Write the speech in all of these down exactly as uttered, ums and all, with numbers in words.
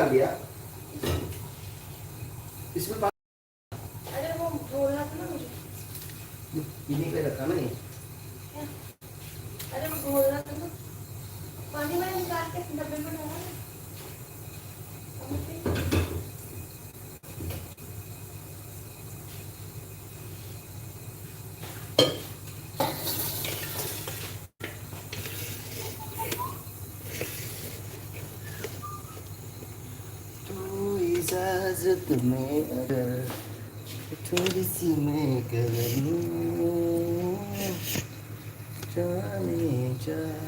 लिया। इसमें पा- अरे, वो बोलना था ना मुझे। पीने के लिए रखा ना ये। क्या? अरे, वो बोलना था ना। पानी वाला निकाल के डब्बे में डाला ना। अब मैं पी- तो इजाजत में अगर थोड़ी सी मैं करूँ, जाने जा।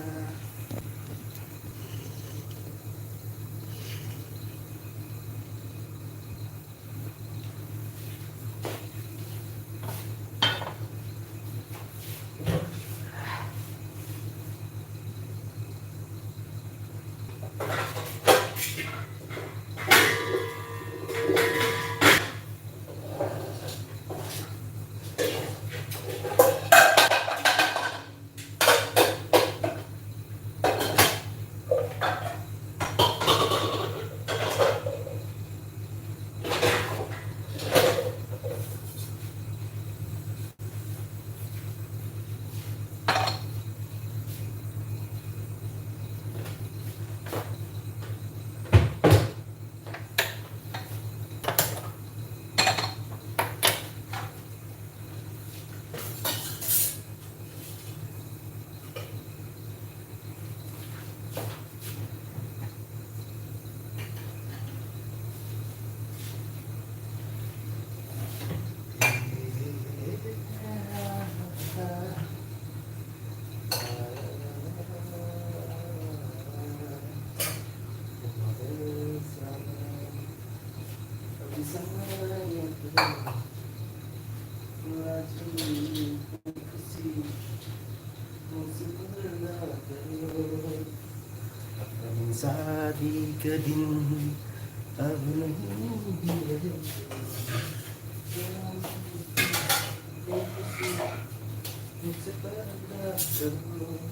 अपनी शादी का दिन अब नहीं है। मुझसे पर्दा करो।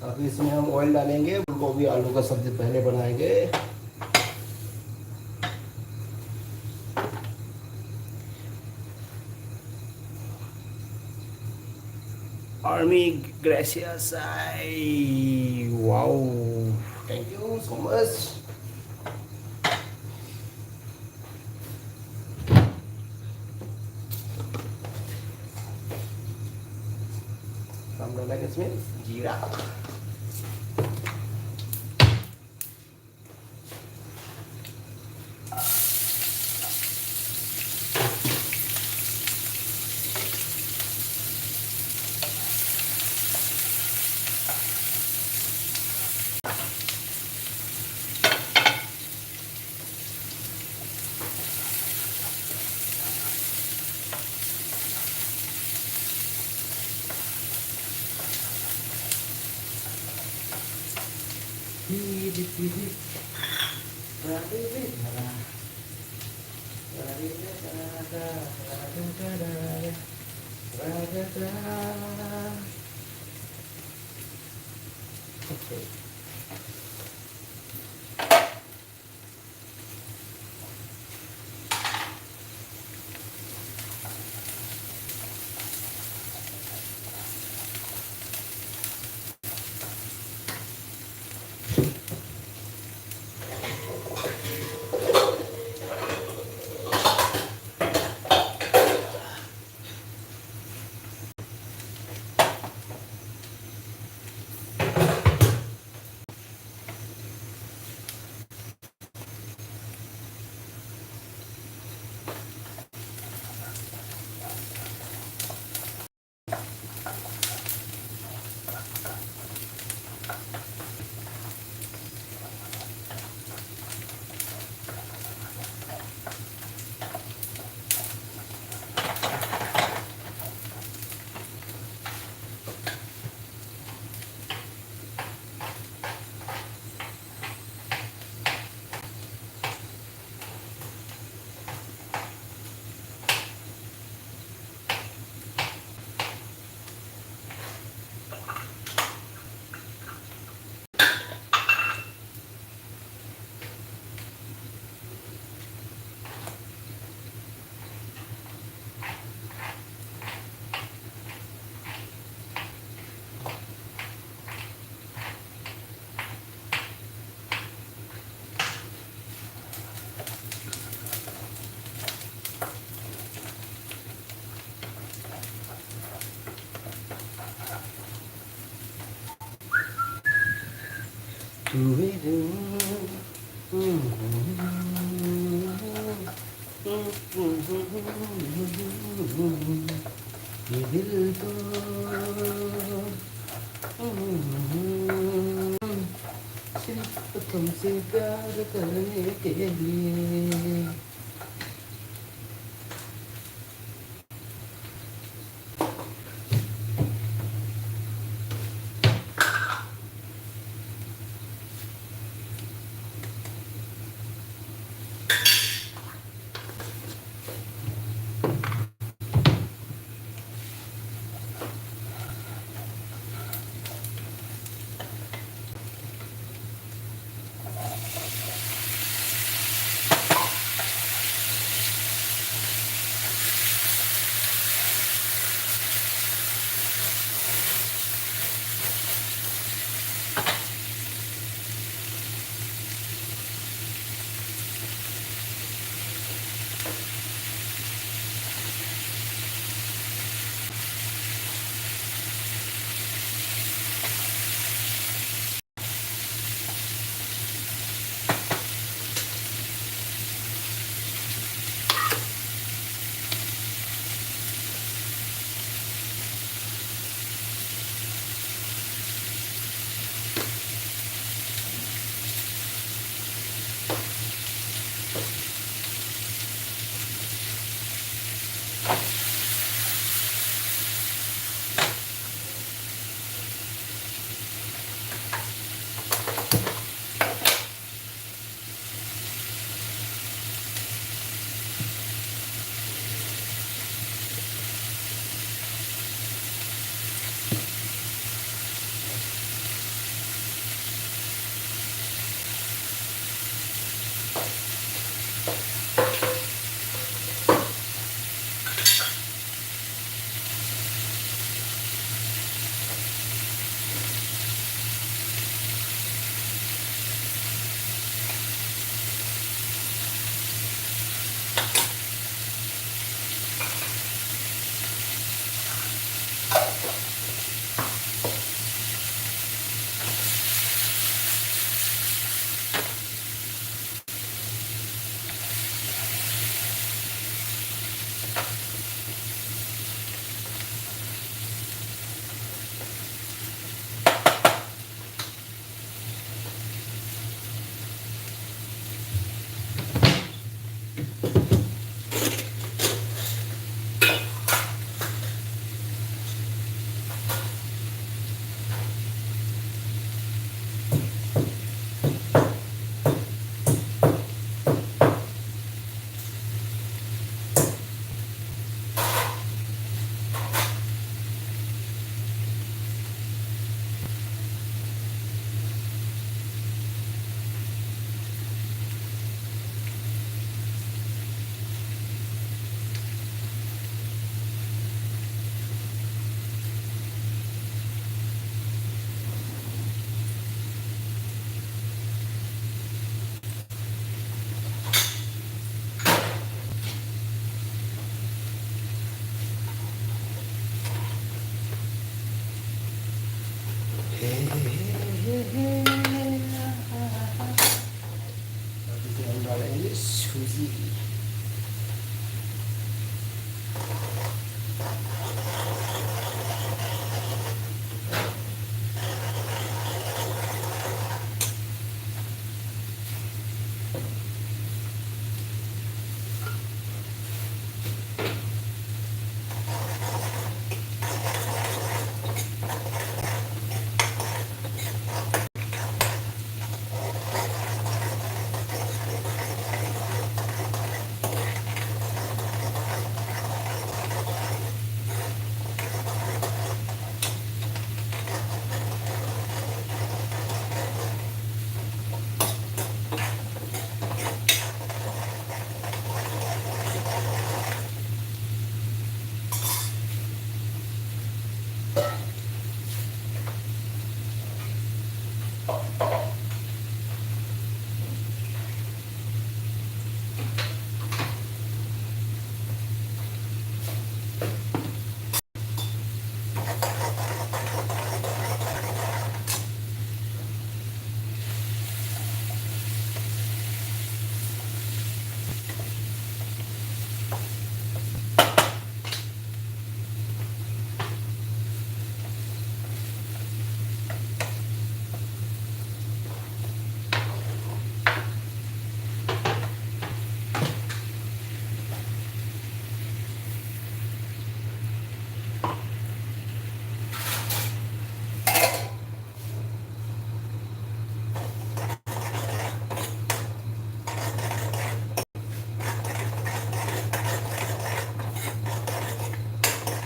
अभी इसमें हम ऑयल डालेंगे, फूलगोभी आलू का सब्जी पहले बनाएंगे। Army, gracias. Ay, wow. Thank you so much. हम डालेंगे इसमें जीरा। ꯇꯨꯔꯦꯗꯨ꯫ दिल तो सिर्फ तुमसे प्यार करने के लिए।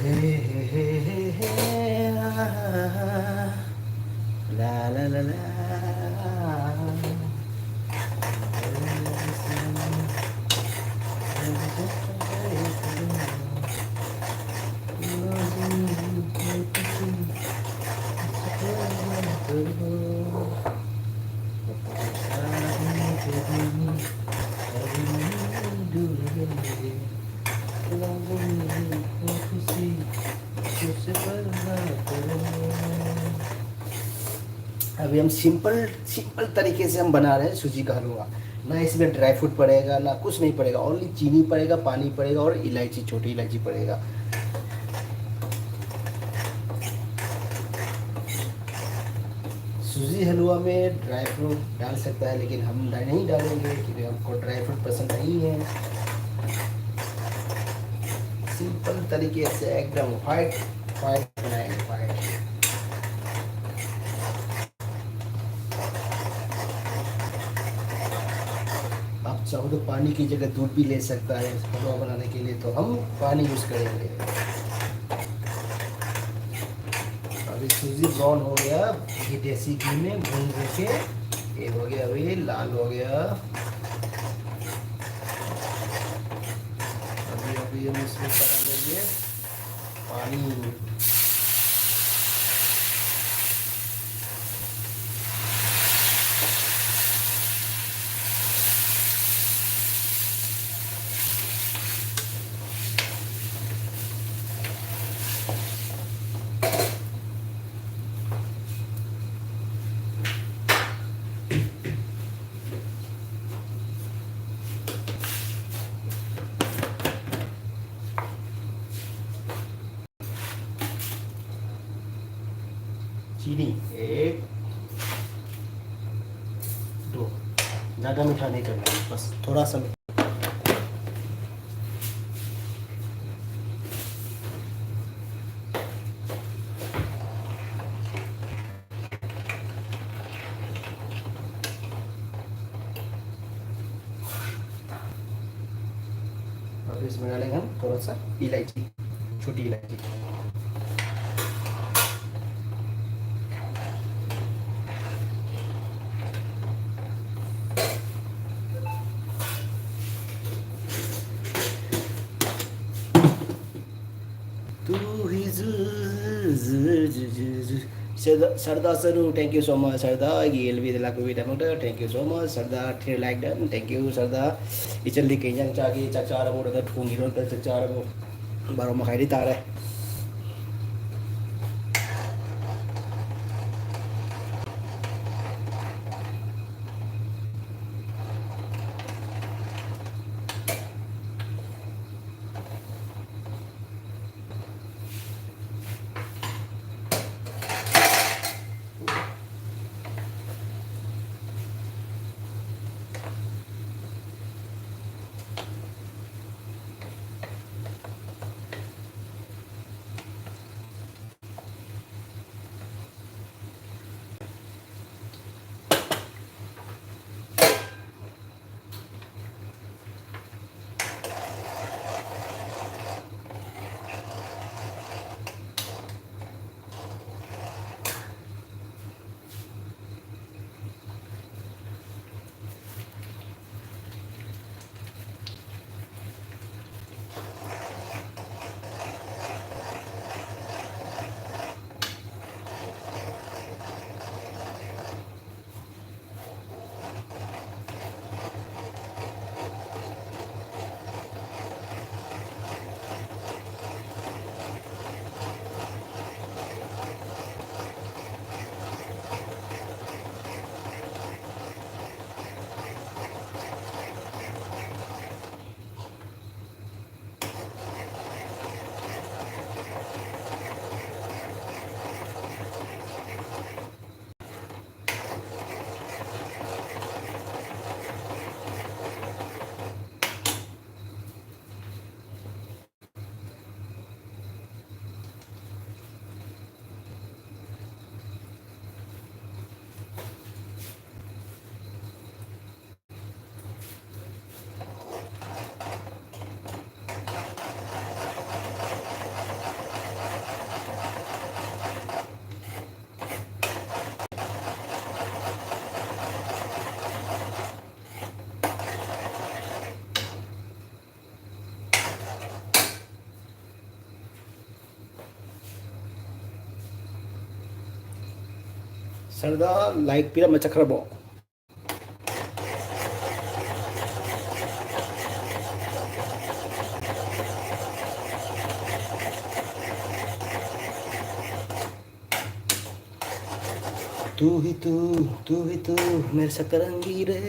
La la la la. अभी हम सिंपल, सिंपल तरीके से हम बना रहे हैं सूजी का हलवा। ना इसमें ड्राई फ्रूट पड़ेगा, ना कुछ नहीं पड़ेगा, ओनली चीनी पड़ेगा, पानी पड़ेगा और इलायची, छोटी इलायची पड़ेगा। सूजी हलवा में ड्राई फ्रूट डाल सकता है, लेकिन हम डा-, नहीं डालेंगे क्योंकि हमको ड्राई फ्रूट पसंद नहीं है। सिंपल तरीके से एकदम व्हाइट, व्हाइट बनाएंगे, व्हाइट। आप चाहो तो पानी की जगह दूध भी ले सकता है हलवा बनाने के लिए, तो हम पानी यूज़ करेंगे। अभी सूजी ब्राउन हो गया, ये देसी घी में भून करके ये हो गया, अभी लाल हो गया। अभी, अभी हम इसमें पका लेंगे पानी। चीनी एक, दो, ज़्यादा मीठा नहीं करना है, बस थोड़ा सा मीठा। अब इसमें डालेंगे हम थोड़ा सा इलायची। ꯁꯨꯇꯤ ꯂꯩꯇꯦ꯫ ꯇꯨ ꯍꯤ ꯖꯨ, ꯖꯨ, ꯖꯨ, ꯖꯨ, ꯖꯨ꯫ ꯁꯔꯗꯥ, ꯁꯔꯗꯥ ꯁꯅꯨ, thank you so much, ꯁꯔꯗꯥ꯫ ꯑꯩꯒꯤ ꯑꯦꯜ ꯕꯤꯗ ꯂꯥꯛꯄꯤꯕꯒꯤꯗꯃꯛꯇ thank you so much, ꯁꯔꯗꯥ꯫ Three like done, thank you, ꯁꯔꯗꯥ꯫ ꯏꯆꯟꯗꯤ ꯀꯩ ꯏꯟꯖꯥꯡ ꯆꯥꯒꯦ? ꯆꯥꯛ ꯆꯥꯔꯕꯣ? ꯅꯠꯇ꯭ꯔꯒ ꯊꯣꯡꯉꯤꯔꯣ? ꯅꯠꯇ꯭ꯔꯒ ꯆꯥꯛ ꯆꯥꯔꯕꯣ? ꯕꯥꯔꯣ ꯃꯈꯥꯏꯗꯤ ꯇꯥꯔꯦ꯫ ꯈꯔꯗ ꯂꯥꯏꯛ ꯄꯤꯔꯝꯃ ꯆꯠꯈ꯭ꯔꯕꯣ? तू ही तू, तू ही तू, मेरे सकरंगी रे,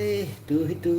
तू ही तू।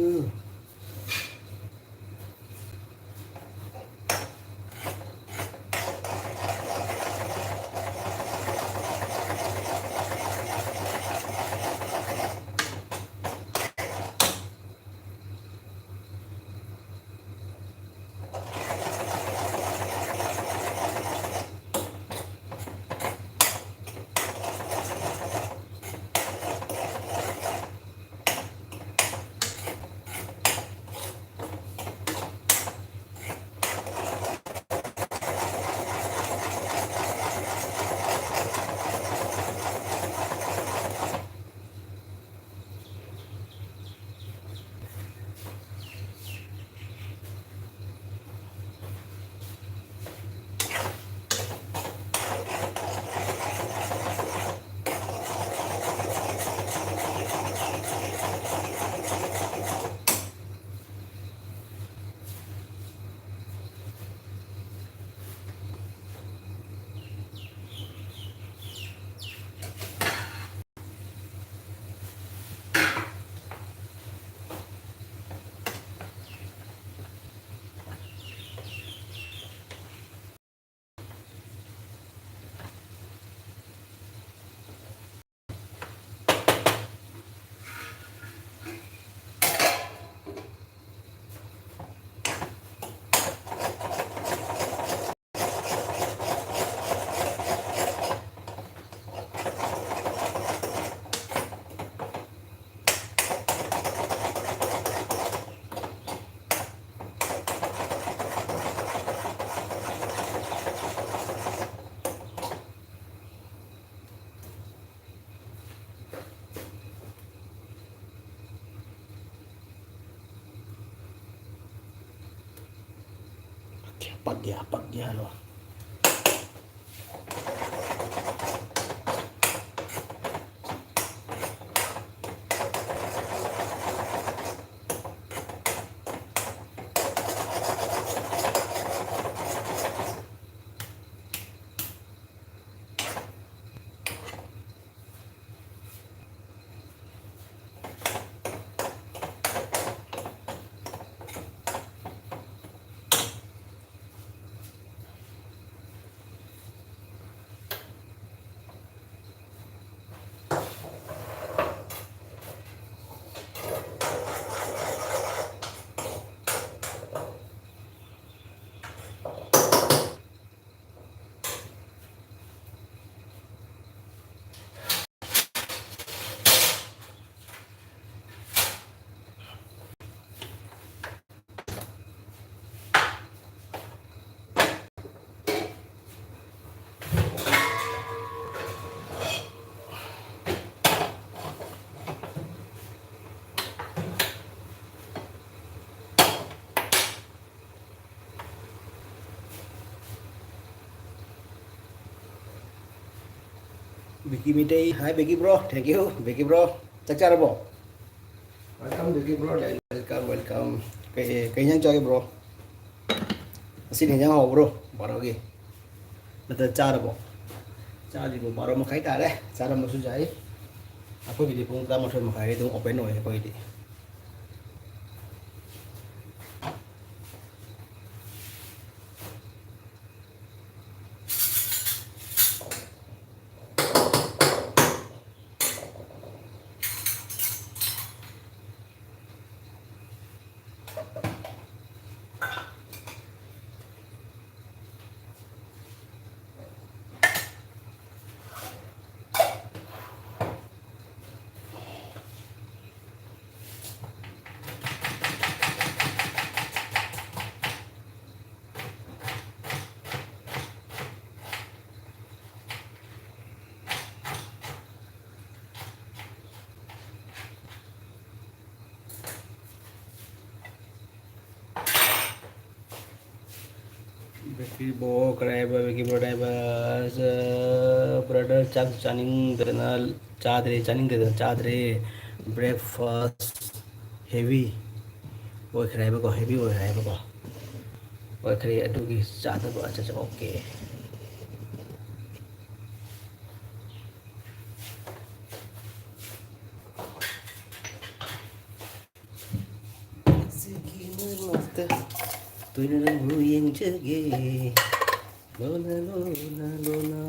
Pag ya, pag ya lo. ꯕꯤꯀꯤ Meitei, hi ꯕꯤꯀꯤ bro, thank you ꯕꯤꯀꯤ bro꯫ ꯆꯥꯛ ꯆꯥꯔꯕꯣ? Welcome ꯕꯤꯀꯤ bro, welcome, welcome꯫ ꯀꯩ, ꯀꯩ ꯏꯟꯖꯥꯡ ꯆꯥꯒꯦ bro? ꯉꯁꯤꯗꯤ ꯏꯟꯖꯥꯡ ꯍꯥꯎꯕ꯭ꯔꯣ ꯕꯥꯔꯣꯒꯤ? ꯅꯠꯇ꯭ꯔ ꯆꯥꯔꯕꯣ? ꯆꯥꯗ꯭ꯔꯤꯕꯣ? ꯕꯥꯔꯣ ꯃꯈꯥꯏ ꯇꯥꯔꯦ, ꯆꯥꯔꯝꯕꯁꯨ ꯌꯥꯏ꯫ ꯑꯩꯈꯣꯏꯒꯤꯗꯤ ꯄꯨꯡ ꯇꯔꯥꯃꯥꯊꯣꯏ ꯃꯈꯥꯏꯗ ꯑꯗꯨꯝ open ꯑꯣꯏꯌꯦ ꯑꯩꯈꯣꯏꯒꯤꯗꯤ꯫ ꯕꯦꯀꯤ ꯕ꯭ꯔꯣ ꯀꯔꯥꯏꯕ? ꯕꯦꯀꯤ ꯕ꯭ꯔꯣ ꯀꯔꯥꯏꯕ? ꯑꯁ, ꯕ꯭ꯔꯗꯔ, ꯆꯥꯛ ꯆꯥꯅꯤꯡꯗꯗꯅ ꯆꯥꯗ꯭ꯔꯦ, ꯆꯥꯅꯤꯡꯗꯗꯅ ꯆꯥꯗ꯭ꯔꯦ꯫ Breakfast heavy ꯑꯣꯏꯈ꯭ꯔꯦ ꯍꯥꯏꯕꯀꯣ, heavy ꯑꯣꯏꯈ꯭ꯔꯦ ꯍꯥꯏꯕꯀꯣ꯫ ꯑꯣꯏꯈ꯭ꯔꯦ, ꯑꯗꯨꯒꯤ ꯆꯥꯗꯕ꯫ ꯑꯠꯆꯥ, ꯑꯠꯆꯥ, okay꯫ ꯁꯤꯒꯤ ꯃꯔꯛꯇ ꯇꯣꯏꯅ ꯅꯪꯕꯨ ꯌꯦꯡꯖꯒꯦ꯫ ꯂꯣꯅ, ꯂꯣꯅ, ꯂꯣꯅ꯫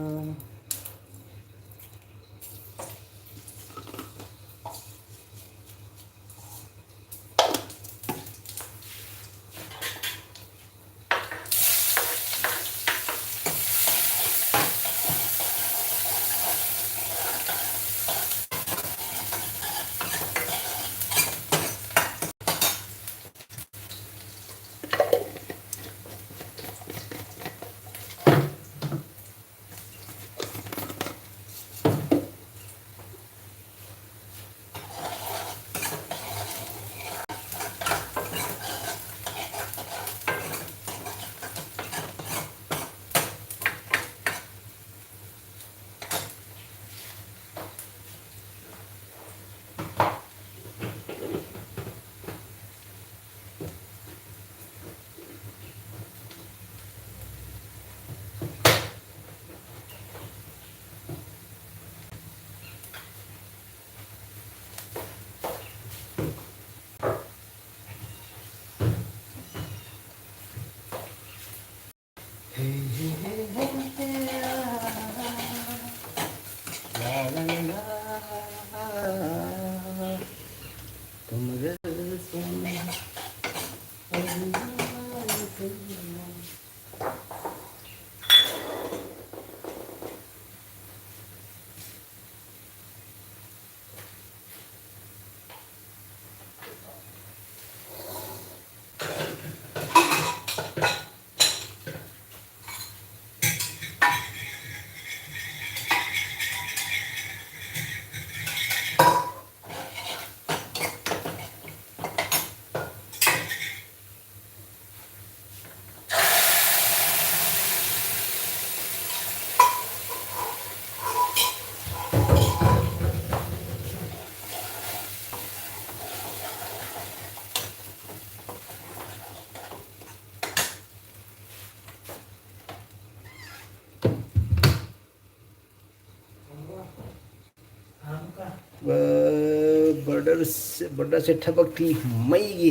ꯕ꯭ꯔꯗꯔꯁꯦ, ꯕ꯭ꯔꯗꯔꯁꯦ ꯊꯕꯛꯇꯤ ꯃꯩꯒꯤ꯫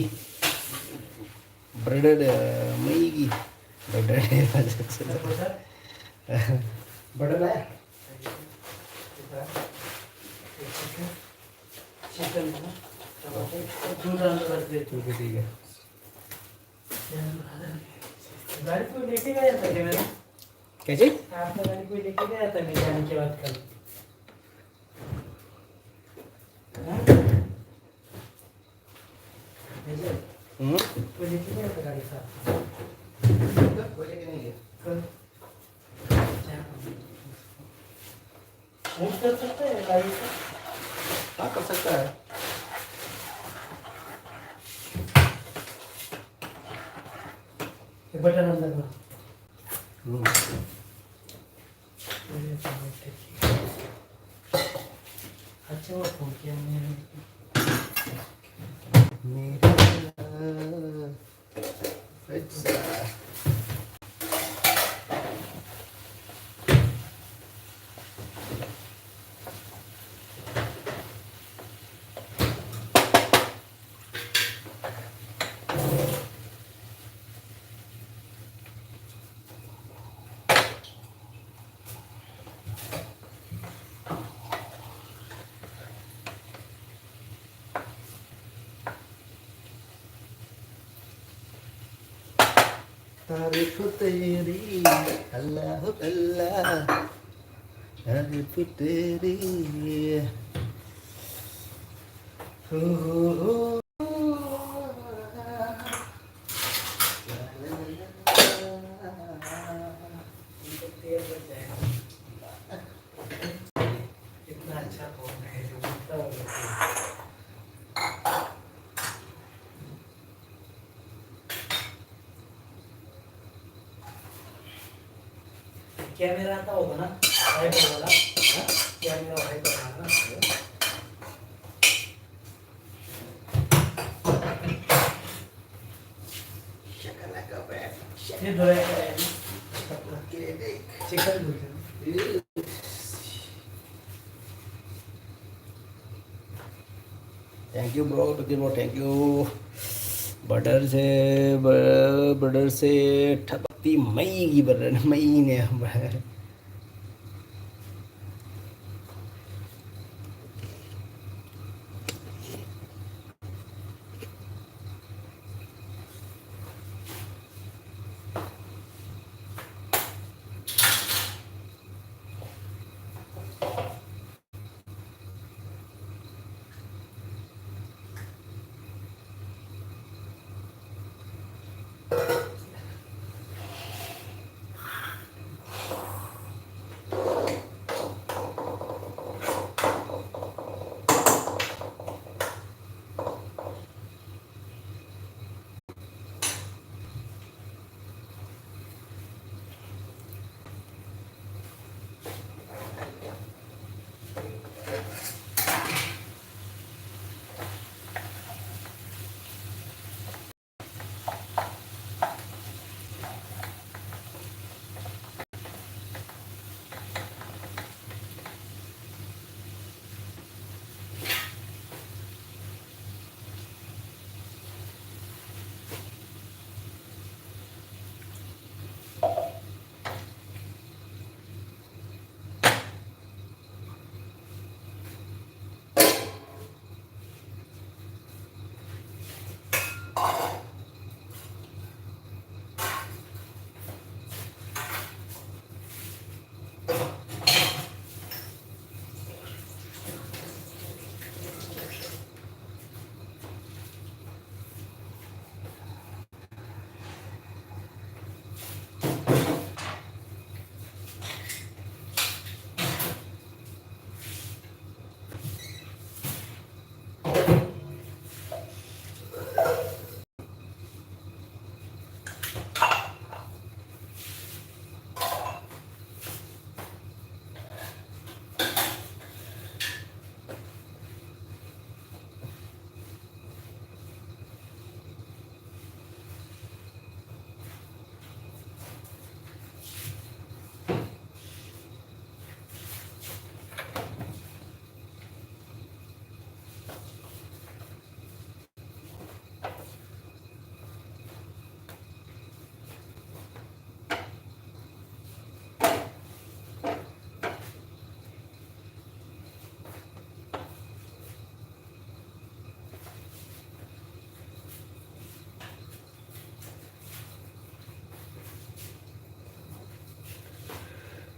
ꯕ꯭ꯔꯗꯔ, ꯃꯩꯒꯤ ꯕ꯭ꯔꯗꯔ꯫ ꯕ꯭ꯔꯗꯔ ꯂꯥꯛꯑꯦ? ठीक है। ठीक है। ठीक है, ठीक है। गाड़ी कोई लेके गया था क्या मेरा? क्या जी? आपका गाड़ी कोई लेके गया था मैं जाने के बाद कल? हाँ? नहीं सर। हम्म? कोई लेके गया था गाड़ी साथ में? कोई लेके नहीं गया। कल? अच्छा। Move कर सकता है गाड़ी को? हाँ, कर सकता है। ये बटन अंदर का। हम्म। अच्छा, वो फोन किया मैंने। मेरा अच्छा। तारीफ तेरी, अल्लाह अल्लाह, तारीफ तेरी। हो, हो, हो। इतना अच्छा फोन है, जो बोलता हो। कैमरा आता होगा ना, हाइपर वाला? हाँ? कैमरा हाइपर वाला ना? ये दो है। चिकन बोलते हैं। Thank you bro, thank you bro, thank you। Butter से, ब-, बटर से ठपकती मई की बटर, मई ने।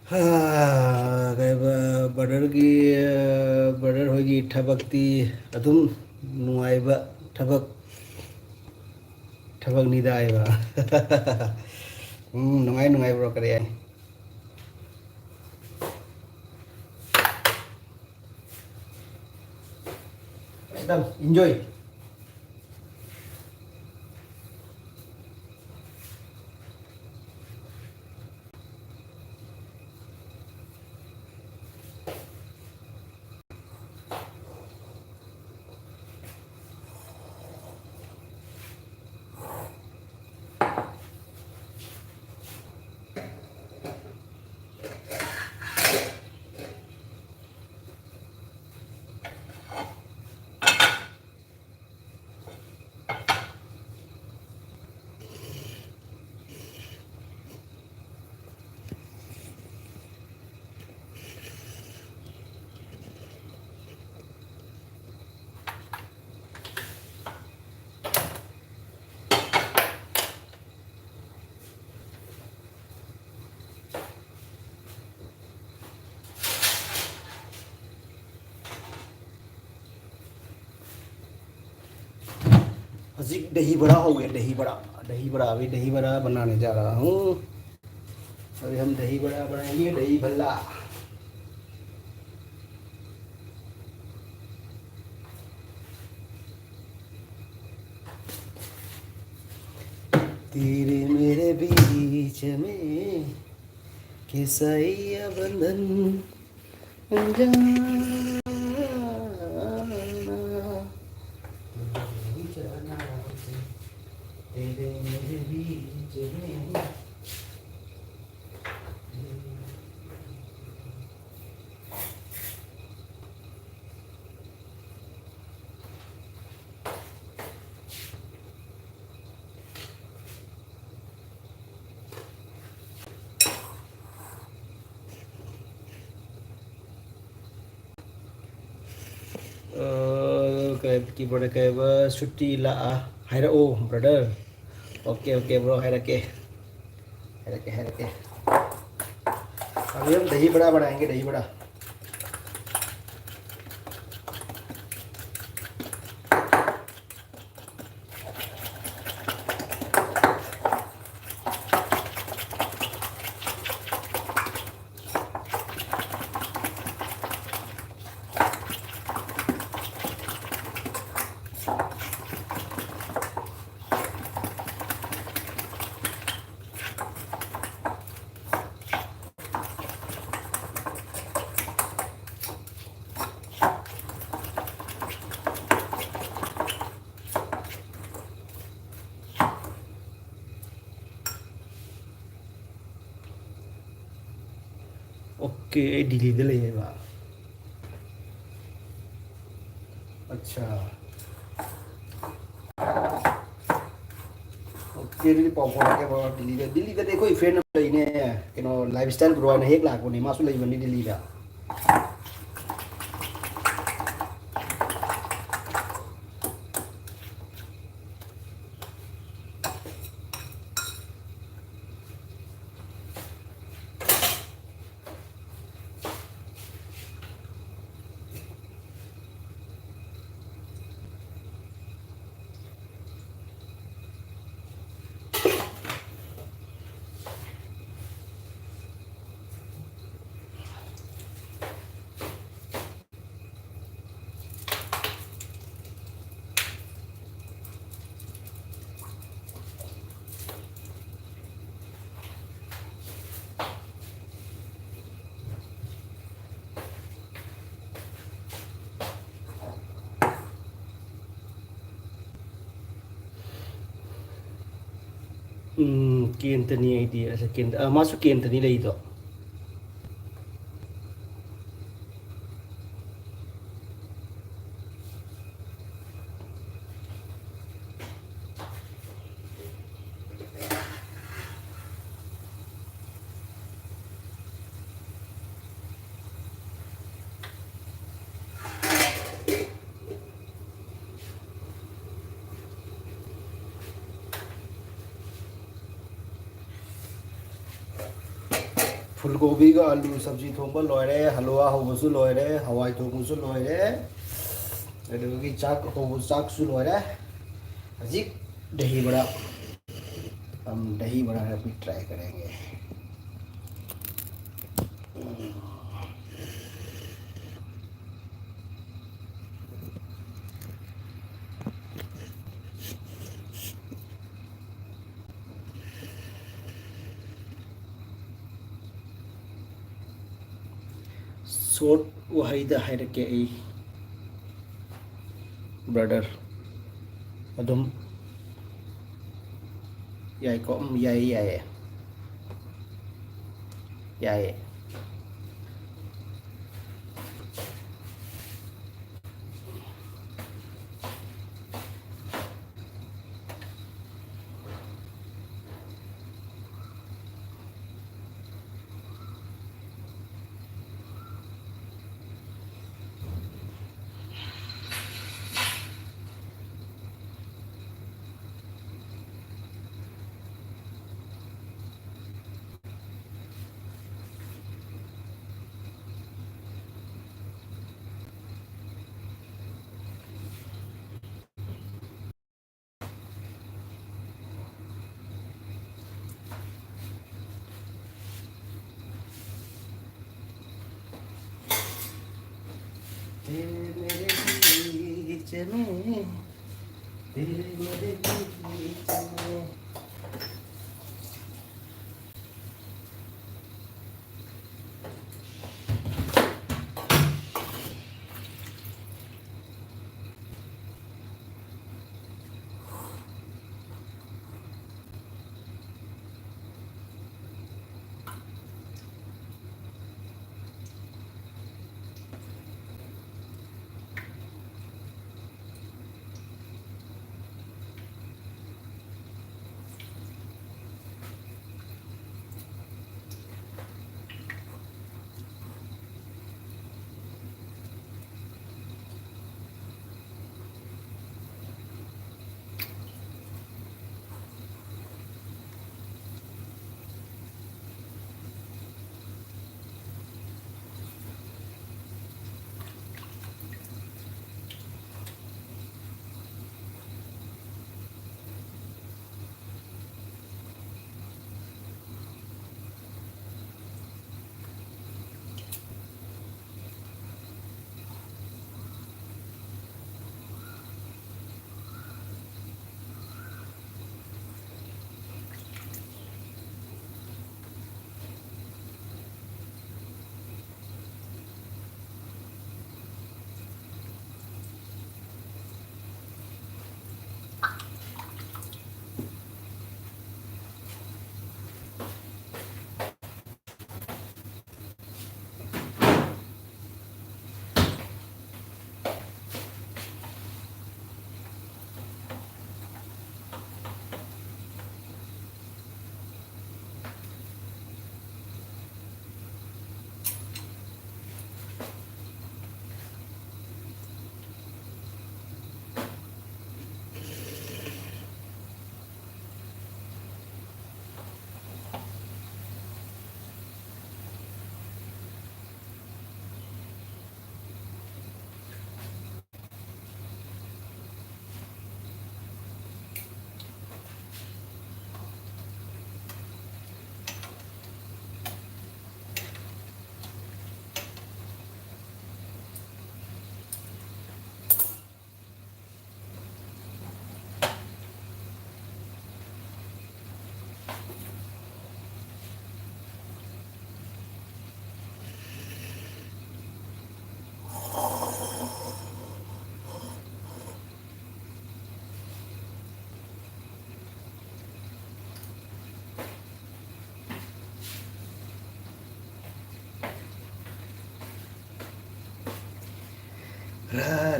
ꯍꯥ, ꯀꯩꯕ, brotherꯒꯤ, brother ꯍꯣꯏꯒꯤ ꯊꯕꯛꯇꯤ ꯑꯗꯨꯝ ꯅꯨꯡꯉꯥꯏꯕ ꯊꯕꯛ, ꯊꯕꯛꯅꯤꯗ ꯍꯥꯏꯕ꯫ ꯎꯝ, ꯅꯨꯡꯉꯥꯏ, ꯅꯨꯡꯉꯥꯏꯕ꯭ꯔꯣ? ꯀꯔꯤ ꯍꯥꯏꯅꯤ? एकदम enjoy। ꯍꯧꯖꯤꯛ ꯗꯍꯤ ꯕꯔꯥ ꯍꯧꯒꯦ, ꯗꯍꯤ ꯕꯔꯥ, ꯗꯍꯤ ꯕꯔꯥ, ꯑꯕꯤ ꯗꯍꯤ ꯕꯔꯥ ꯕꯅꯥꯅꯦ ꯖꯥ ꯔꯍꯥ ꯍꯨ꯫ ꯑꯕꯤ ꯍꯝ ꯗꯍꯤ ꯕꯔꯥ ꯕꯅꯥꯌꯦ, ꯗꯍꯤ ꯕꯜꯂꯥ꯫ तेरे मेरे बीच में कैसा ये बंधन जाना। तेरे मेरे बीच में। ꯑ, ꯀꯩ, ꯀꯤꯕꯣꯔꯗ ꯀꯩꯕ, ꯁꯨꯇꯤ ꯂꯥꯛꯑ ꯍꯥꯏꯔꯛꯑꯣ, brother꯫ OK, OK, bro, ꯍꯥꯏꯔꯛꯀꯦ꯫ ꯍꯥꯏꯔꯛꯀꯦ, ꯍꯥꯏꯔꯛꯀꯦ꯫ अभी हम दही बड़ा बनाएंगे, दही बड़ा। ꯑꯣꯀꯦ, ꯑꯩ ꯗꯤꯜꯂꯤꯗ ꯂꯩꯌꯦꯕ꯫ ꯑꯠꯆꯥ꯫ ꯑꯣꯀꯦ, ꯑꯗꯨꯗꯤ ꯄꯥꯎ ꯐꯥꯎꯔꯛꯀꯦ, ꯕ꯭ꯔꯣ꯫ ꯗꯤꯜꯂꯤꯗ, ꯗꯤꯜꯂꯤꯗꯗꯤ ꯑꯩꯈꯣꯏ ꯐ꯭ꯔꯦꯟ ꯑꯃ ꯂꯩꯅꯦ, ꯀꯩꯅꯣ, ꯂꯥꯏꯐ ꯁ꯭ꯇꯥꯏꯜ ꯕ꯭ꯔꯣ ꯍꯥꯏꯅ ꯍꯦꯛ ꯂꯥꯛꯄꯅꯦ, ꯃꯥꯁꯨ ꯂꯩꯕꯅꯤ ꯗꯤꯜꯂꯤꯗ꯫ ꯎꯝ, ꯀꯦꯟꯇꯅꯤ ꯑꯩꯗꯤ꯫ ꯑꯁ, ꯀꯦꯟꯇ-, ꯑ, ꯃꯥꯁꯨ ꯀꯦꯟꯇꯅꯤ ꯂꯩꯗꯣ꯫ ꯐꯨꯜ ꯀꯣꯕꯤꯒ ꯑꯂꯨ ꯁꯕꯖꯤ ꯊꯣꯡꯕ ꯂꯣꯏꯔꯦ, ꯍꯜꯋꯥ ꯍꯧꯕꯁꯨ ꯂꯣꯏꯔꯦ, ꯍꯋꯥꯏ ꯊꯣꯡꯕꯁꯨ ꯂꯣꯏꯔꯦ, ꯑꯗꯨꯗꯒꯤ ꯆꯥꯛ ꯍꯧꯕ, ꯆꯥꯛꯁꯨ ꯂꯣꯏꯔꯦ꯫ ꯍꯧꯖꯤꯛ ꯗꯍꯤ ꯕꯔꯥ, हम दही बड़ा अभी ट्राई करेंगे। ꯁꯣꯔꯠ ꯋꯥꯍꯩꯗ ꯍꯥꯏꯔꯛꯀꯦ ꯑꯩ, ꯕ꯭ꯔꯗꯔ꯫ ꯑꯗꯨꯝ ꯌꯥꯏꯀꯣ? ꯎꯝ, ꯌꯥꯏꯌꯦ, ꯌꯥꯏꯌꯦ꯫ ꯌꯥꯏꯌꯦ꯫ तेरे मेरे बीच में, तेरे मेरे बीच में।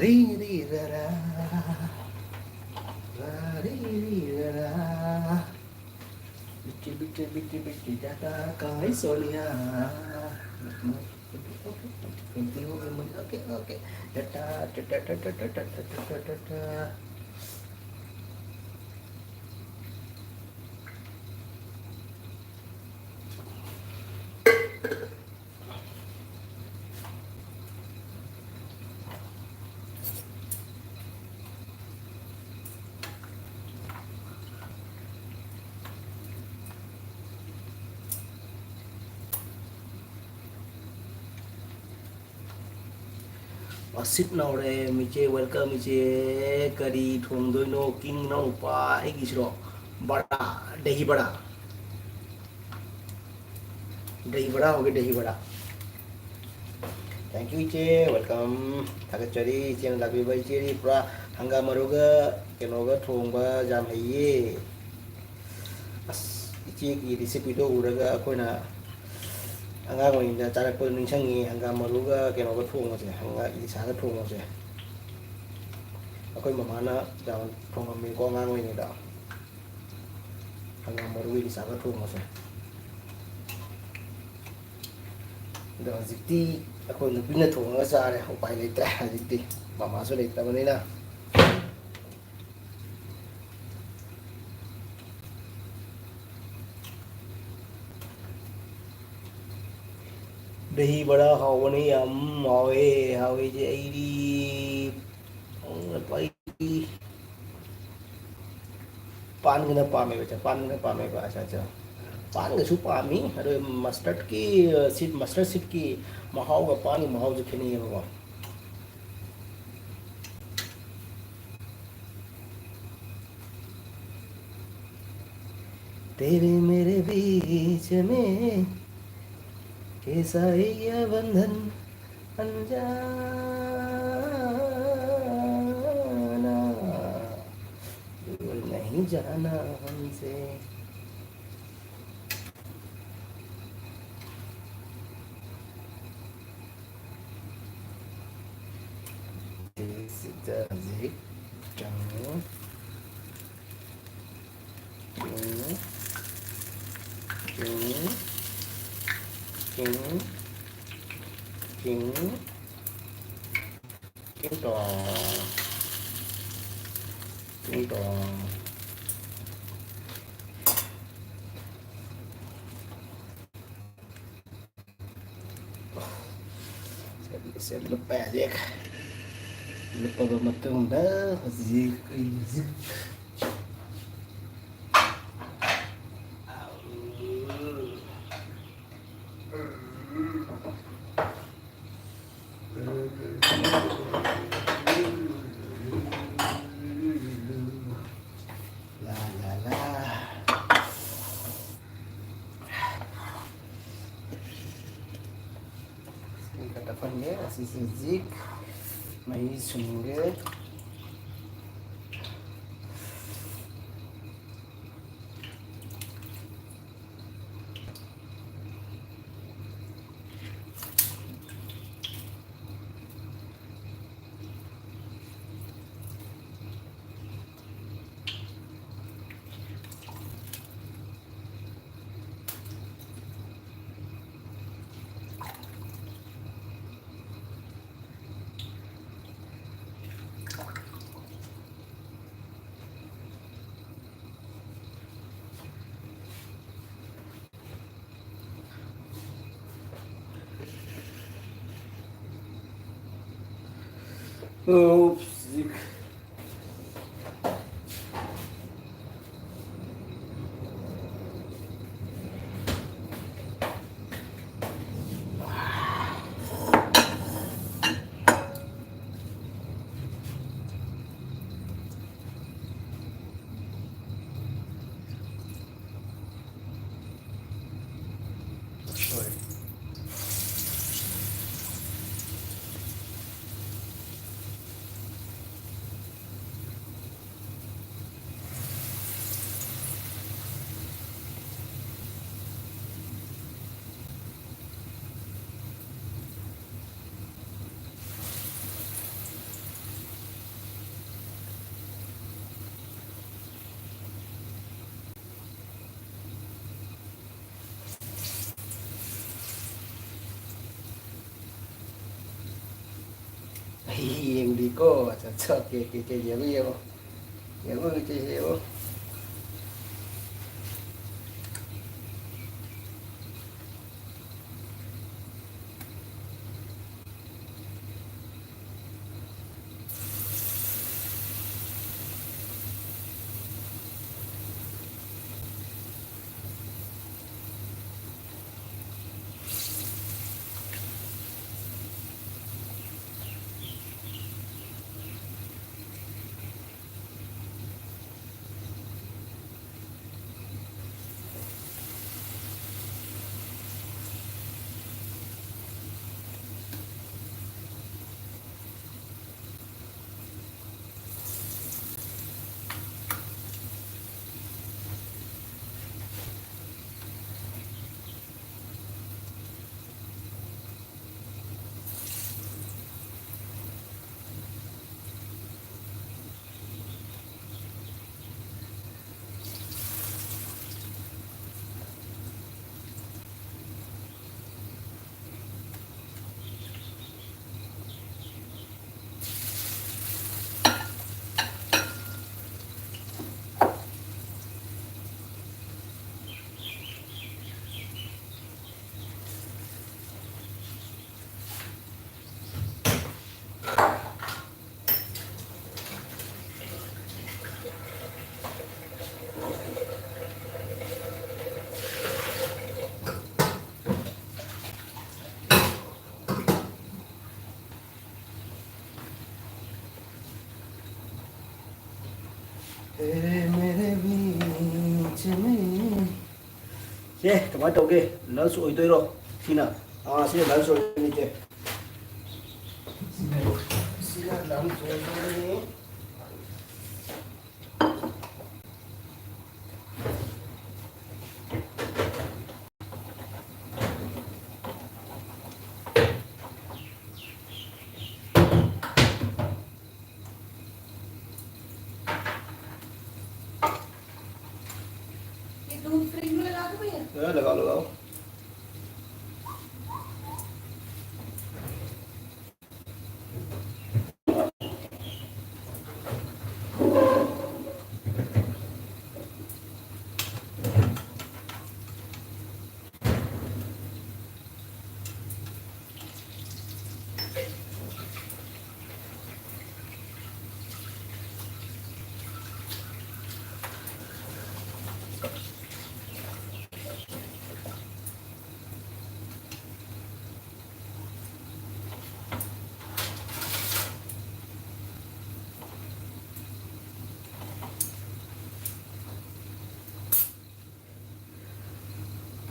री री रा रा, रा री री रा रा। बिट्टी, बिट्टी, बिट्टी, बिट्टी, टाटा, काई Sonia. Okay, okay. Tata, tata, tata. ꯑꯁꯤꯠ ꯅꯧꯔꯦ, ꯏꯆꯦ, welcome, ꯏꯆꯦ꯫ ꯀꯔꯤ ꯊꯣꯡꯗꯣꯏꯅꯣ? ꯀꯤꯡ ꯏꯅꯥꯎꯅꯨꯄꯥ ꯑꯩꯒꯤꯁꯤꯔꯣ? ꯕꯔꯥ, ꯗꯍꯤ ꯕꯔꯥ꯫ ꯗꯍꯤ ꯕꯔꯥ ꯍꯧꯒꯦ, ꯗꯍꯤ ꯕꯔꯥ꯫ Thank you, ꯏꯆꯦ, welcome꯫ ꯊꯥꯒꯠꯆꯔꯤ, ꯏꯆꯦꯅ ꯂꯥꯛꯄꯤꯕ꯫ ꯏꯆꯦꯗꯤ ꯄꯨꯔꯥ ꯍꯪꯒꯥꯝ ꯃꯔꯨꯒ ꯀꯩꯅꯣꯒ ꯊꯣꯡꯕ ꯌꯥꯝ ꯍꯩꯌꯦ꯫ ꯑꯁ, ꯏꯆꯦꯒꯤ recipeꯗꯣ ꯎꯔꯒ ꯑꯩꯈꯣꯏꯅ ꯑꯉꯥꯡ ꯑꯣꯏꯔꯤꯉꯩꯗ ꯆꯥꯔꯛꯄꯗꯣ ꯅꯤꯡꯁꯤꯡꯉꯤ, ꯍꯪꯒꯥꯝ ꯃꯔꯨꯒ ꯀꯩꯅꯣꯒ ꯊꯣꯡꯕꯁꯦ, ꯍꯪꯒꯥꯝ ꯏꯂꯤꯁꯥꯒ ꯊꯣꯡꯕꯁꯦ꯫ ꯑꯩꯈꯣꯏ ꯃꯃꯥꯅ ꯌꯥꯝ ꯊꯣꯡꯉꯝꯃꯤꯀꯣ ꯑꯉꯥꯡ ꯑꯣꯏꯔꯤꯉꯩꯗ꯫ ꯍꯪꯒꯥꯝ ꯃꯔꯨ ꯏꯂꯤꯁꯥꯒ ꯊꯣꯡꯕꯁꯦ꯫ ꯑꯗꯣ ꯍꯧꯖꯤꯛꯇꯤ ꯑꯩꯈꯣꯏ ꯅꯨꯄꯤꯅ ꯊꯣꯡꯉꯒ ꯆꯥꯔꯦ, ꯎꯄꯥꯏ ꯂꯩꯇ꯭ꯔꯦ꯫ ꯍꯧꯖꯤꯛꯇꯤ ꯃꯃꯥꯁꯨ ꯂꯩꯇꯕꯅꯤꯅ꯫ ꯗꯍꯤ ꯕꯔꯥ ꯍꯥꯎꯕꯅꯤ, ꯌꯥꯝ ꯍꯥꯎꯋꯦ, ꯍꯥꯎꯋꯦ ꯏꯆꯦ꯫ ꯑꯩꯗꯤ, ꯑꯩꯗꯤ ꯄꯥꯟꯒꯅ ꯄꯥꯝꯃꯦꯕ ꯏꯆꯦ, ꯄꯥꯟꯒꯅ ꯄꯥꯝꯃꯦꯕ꯫ ꯑꯠꯆꯥ, ꯑꯠꯆꯥ꯫ ꯄꯥꯟꯒꯁꯨ ꯄꯥꯝꯃꯤ, ꯑꯗꯣ mustardꯀꯤ, seed, mustard seedꯀꯤ ꯃꯍꯥꯎꯒ ꯄꯥꯟꯒꯤ ꯃꯍꯥꯎꯁꯦ ꯈꯦꯠꯅꯩꯌꯦꯕꯀꯣ꯫ तेरे मेरे बीच में कैसा है यह बंधन अनजाना, दूर नहीं जाना हमसे। ꯍꯧꯖꯤꯛ ꯆꯪꯉꯨ꯫ ꯆꯤꯡ, ꯆꯤꯡ, ꯆꯤꯡ, ꯆꯤꯡ, ꯆꯤꯡ ꯇꯣꯡ, ꯆꯤꯡ ꯇꯣꯡ꯫ ꯁꯦ, ꯁꯦ ꯂꯨꯞꯄ ꯌꯥꯗꯦ꯫ ꯂꯨꯞꯄꯕ ꯃꯇꯨꯡꯗ ꯍꯧꯖꯤꯛ ꯑꯩ ꯍꯧꯖꯤꯛ ꯂꯥ, ꯂꯥ, ꯂꯥ꯫ ꯏꯁꯤꯡ ꯈꯔ ꯊꯛꯍꯟꯒꯦ꯫ ꯑꯁꯤꯁꯦ ꯍꯧꯖꯤꯛ ꯃꯍꯤ ꯁꯨꯝꯒꯦ꯫ Oops. ꯌꯦꯡꯕꯤꯀꯣ꯫ ꯑꯠꯆꯥ, ꯑꯠꯆꯥ, ꯑꯣꯀꯦ, ꯑꯣꯀꯦ, ꯑꯣꯀꯦ, ꯌꯦꯡꯉꯨ, ꯌꯦꯡꯉꯨ꯫ ꯌꯦꯡꯉꯨ, ꯏꯆꯦ, ꯌꯦꯡꯉꯨ꯫ तेरे मेरे बीच में. ꯁꯦ, ꯀꯃꯥꯏꯅ ꯇꯧꯒꯦ? ꯂꯟꯁ ꯑꯣꯏꯗꯣꯏꯔꯣ? ꯁꯤꯅ, ꯑꯥ, ꯁꯤꯅ ꯂꯟꯁ ꯑꯣꯏꯗꯣꯏꯅꯤ, ꯏꯆꯦ꯫ ꯁꯤꯅ ꯂꯟꯁ ꯑꯣꯏꯗꯣꯏꯅꯤ꯫ ये दूध फ्रिज में लगा दूं भैया? हाँ, लगाओ, लगाओ।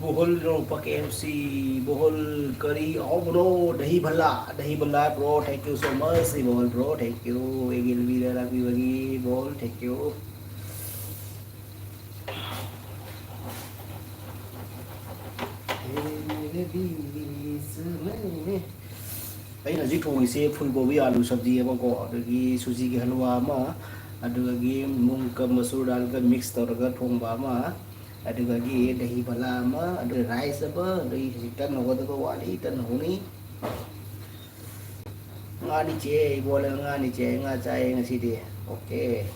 ꯕꯣꯍꯣꯜ ꯅꯣꯡꯄ ꯀꯦ ꯑꯦꯐ ꯁꯤ, ꯕꯣꯍꯣꯜ ꯀꯔꯤ ꯑꯍꯥꯎꯕꯅꯣ? ꯗꯍꯤ ꯚꯜꯂꯥ, ꯗꯍꯤ ꯚꯜꯂꯥ, bro, thank you so much, ꯕꯣꯍꯣꯜ bro, thank you, ꯑꯩꯒꯤ ꯂꯝꯕꯤꯗ ꯂꯥꯛꯄꯤꯕꯒꯤ, ꯕꯣꯍꯣꯜ, thank you. ꯑꯩꯅ ꯍꯧꯖꯤꯛ ꯊꯣꯡꯉꯤꯁꯦ ꯐꯨꯜ ꯀꯣꯕꯤ ꯑꯥꯂꯨ ꯁꯕꯖꯤ ꯑꯃꯀꯣ, ꯑꯗꯒꯤ ꯁꯨꯖꯤꯒꯤ ꯍꯜꯋꯥ ꯑꯃ, ꯑꯗꯨꯗꯒꯤ ꯃꯨꯡꯒ ꯃꯁꯨꯔ ꯗꯥꯜꯒ ꯃꯤꯛꯁ ꯇꯧꯔꯒ ꯊꯣꯡꯕ ꯑꯃ, ꯑꯗꯨꯗꯒꯤ ꯗꯍꯤ ꯚꯂꯥ ꯑꯃ, ꯑꯗꯨꯒ ꯔꯥꯏꯁ ꯑꯃ, ꯑꯗꯒꯤ ꯍꯧꯖꯤꯛ ꯇꯟ ꯍꯧꯒꯗꯕ ꯋꯥꯠꯂꯤ, ꯇꯟ ꯍꯧꯅꯤ꯫ ꯉꯥꯅꯤ ꯆꯦ, ꯏꯕꯣꯜꯂ ꯉꯥꯅꯤ ꯆꯦ, ꯉꯥ ꯆꯥꯏꯌꯦ ꯉꯁꯤꯗꯤ꯫ ꯑꯣꯀꯦ꯫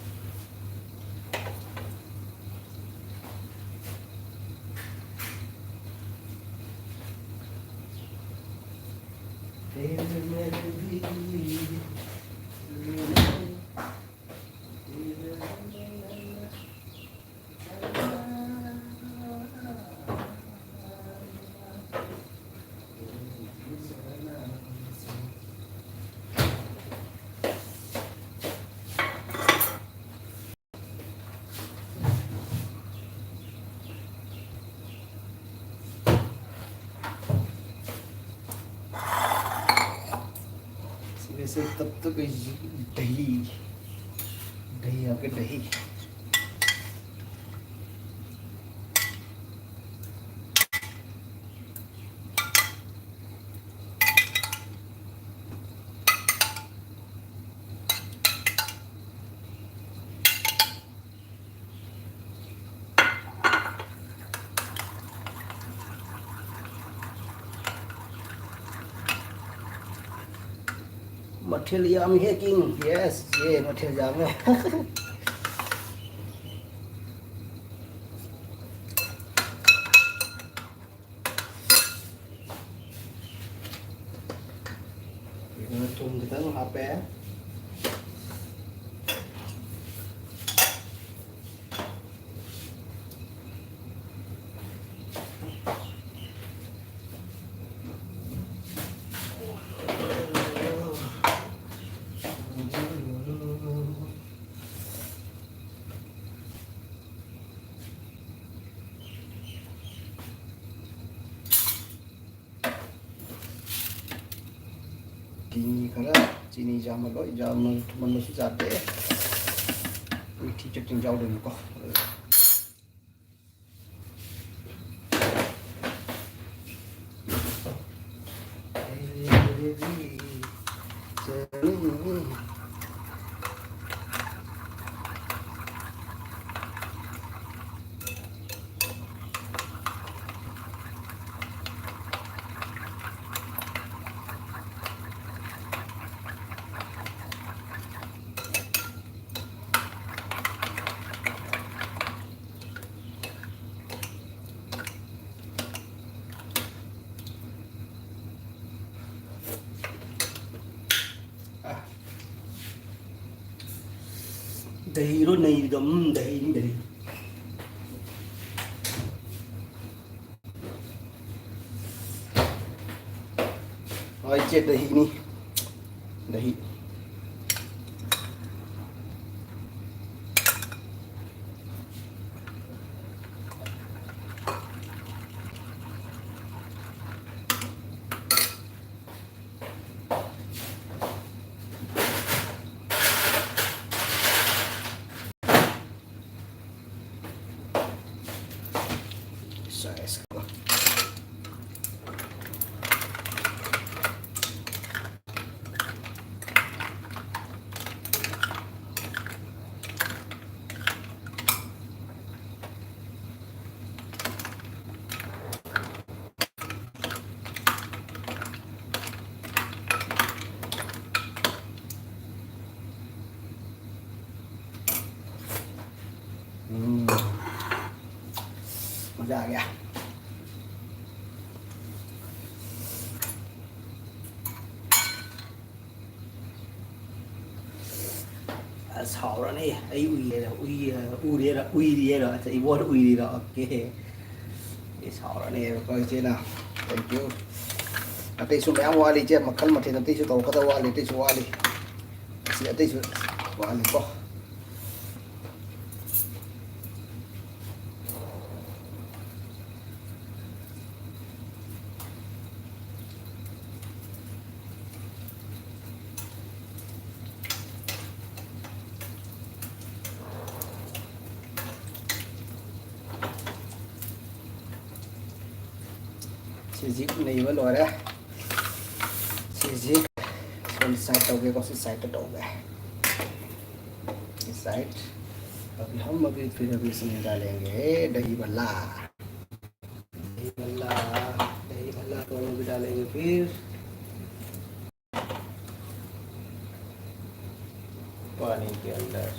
इसमें से तब तक ये दही, दही आपके दही। ꯃꯊꯦꯜ ꯌꯥꯝꯃꯤꯍꯦ ꯀꯤꯡ꯫ Yes, ꯌꯦ, ꯃꯊꯦꯜ ꯌꯥꯝꯃꯦ꯫ ꯊꯨꯝ ꯈꯤꯇꯪ ꯍꯥꯞꯄꯦ꯫ ꯆꯤꯅꯤ ꯈꯔ, ꯆꯤꯅꯤ ꯌꯥꯝꯅ ꯂꯣꯏ ꯌꯥꯝꯅ ꯊꯨꯝꯍꯟꯕꯁꯨ ꯌꯥꯗꯦ꯫ ꯑꯩꯈꯣꯏ ꯊꯤ ꯆꯠꯇꯤꯡ ꯌꯥꯎꯗꯣꯏꯅꯤꯀꯣ꯫ ꯗꯍꯤꯔꯣ ꯅꯩꯔꯤꯗꯣ? ꯎꯝ, ꯗꯍꯤꯅꯤ, ꯗꯍꯤ꯫ ꯍꯣꯏ, ꯏꯆꯦ, ꯗꯍꯤꯅꯤ꯫ ꯗꯍꯤ꯫ ꯎꯝ꯫ ꯃꯖꯥ ꯑꯥ ꯒꯌꯥ꯫ ꯑꯁ, ꯍꯥꯎꯔꯅꯤ꯫ ꯑꯩ ꯎꯏꯔꯦꯔ, ꯎꯏ-, ꯎꯔꯦꯔ, ꯎꯏꯔꯤꯔ, ꯑꯠꯆꯥ, ꯏꯕꯣꯟ ꯎꯏꯔꯤꯔ? ꯑꯣꯀꯦ꯫ ꯑꯦ, ꯁꯥꯎꯔꯅꯦꯕꯀꯣ ꯏꯆꯦꯅ꯫ Thank you꯫ ꯑꯇꯩꯁꯨ ꯃꯌꯥꯝ ꯋꯥꯠꯂꯤ ꯏꯆꯦ, ꯃꯈꯜ ꯃꯊꯦꯜ ꯑꯇꯩꯁꯨ ꯇꯧꯔꯛꯀꯗꯕ ꯋꯥꯠꯂꯤ, ꯑꯇꯩꯁꯨ ꯋꯥꯠꯂꯤ꯫ ꯑꯁꯤ ꯑꯇꯩꯁꯨ ꯋꯥꯠꯂꯤꯀꯣ꯫ ꯁꯤꯁꯤ ꯅꯩꯕ ꯂꯣꯏꯔꯦ꯫ ꯁꯤꯁꯤ ꯁꯣꯝ ꯁꯥꯏꯠ ꯇꯧꯒꯦꯀꯣ, ꯁꯤ ꯁꯥꯏꯠꯇ ꯇꯧꯒꯦ꯫ ꯁꯤ ꯁꯥꯏꯠ꯫ अभी हम अभी फिर अभी इसमें डालेंगे दही भल्ला। दही भल्ला, दही भल्ला को हम अभी डालेंगे फिर पानी के अंदर।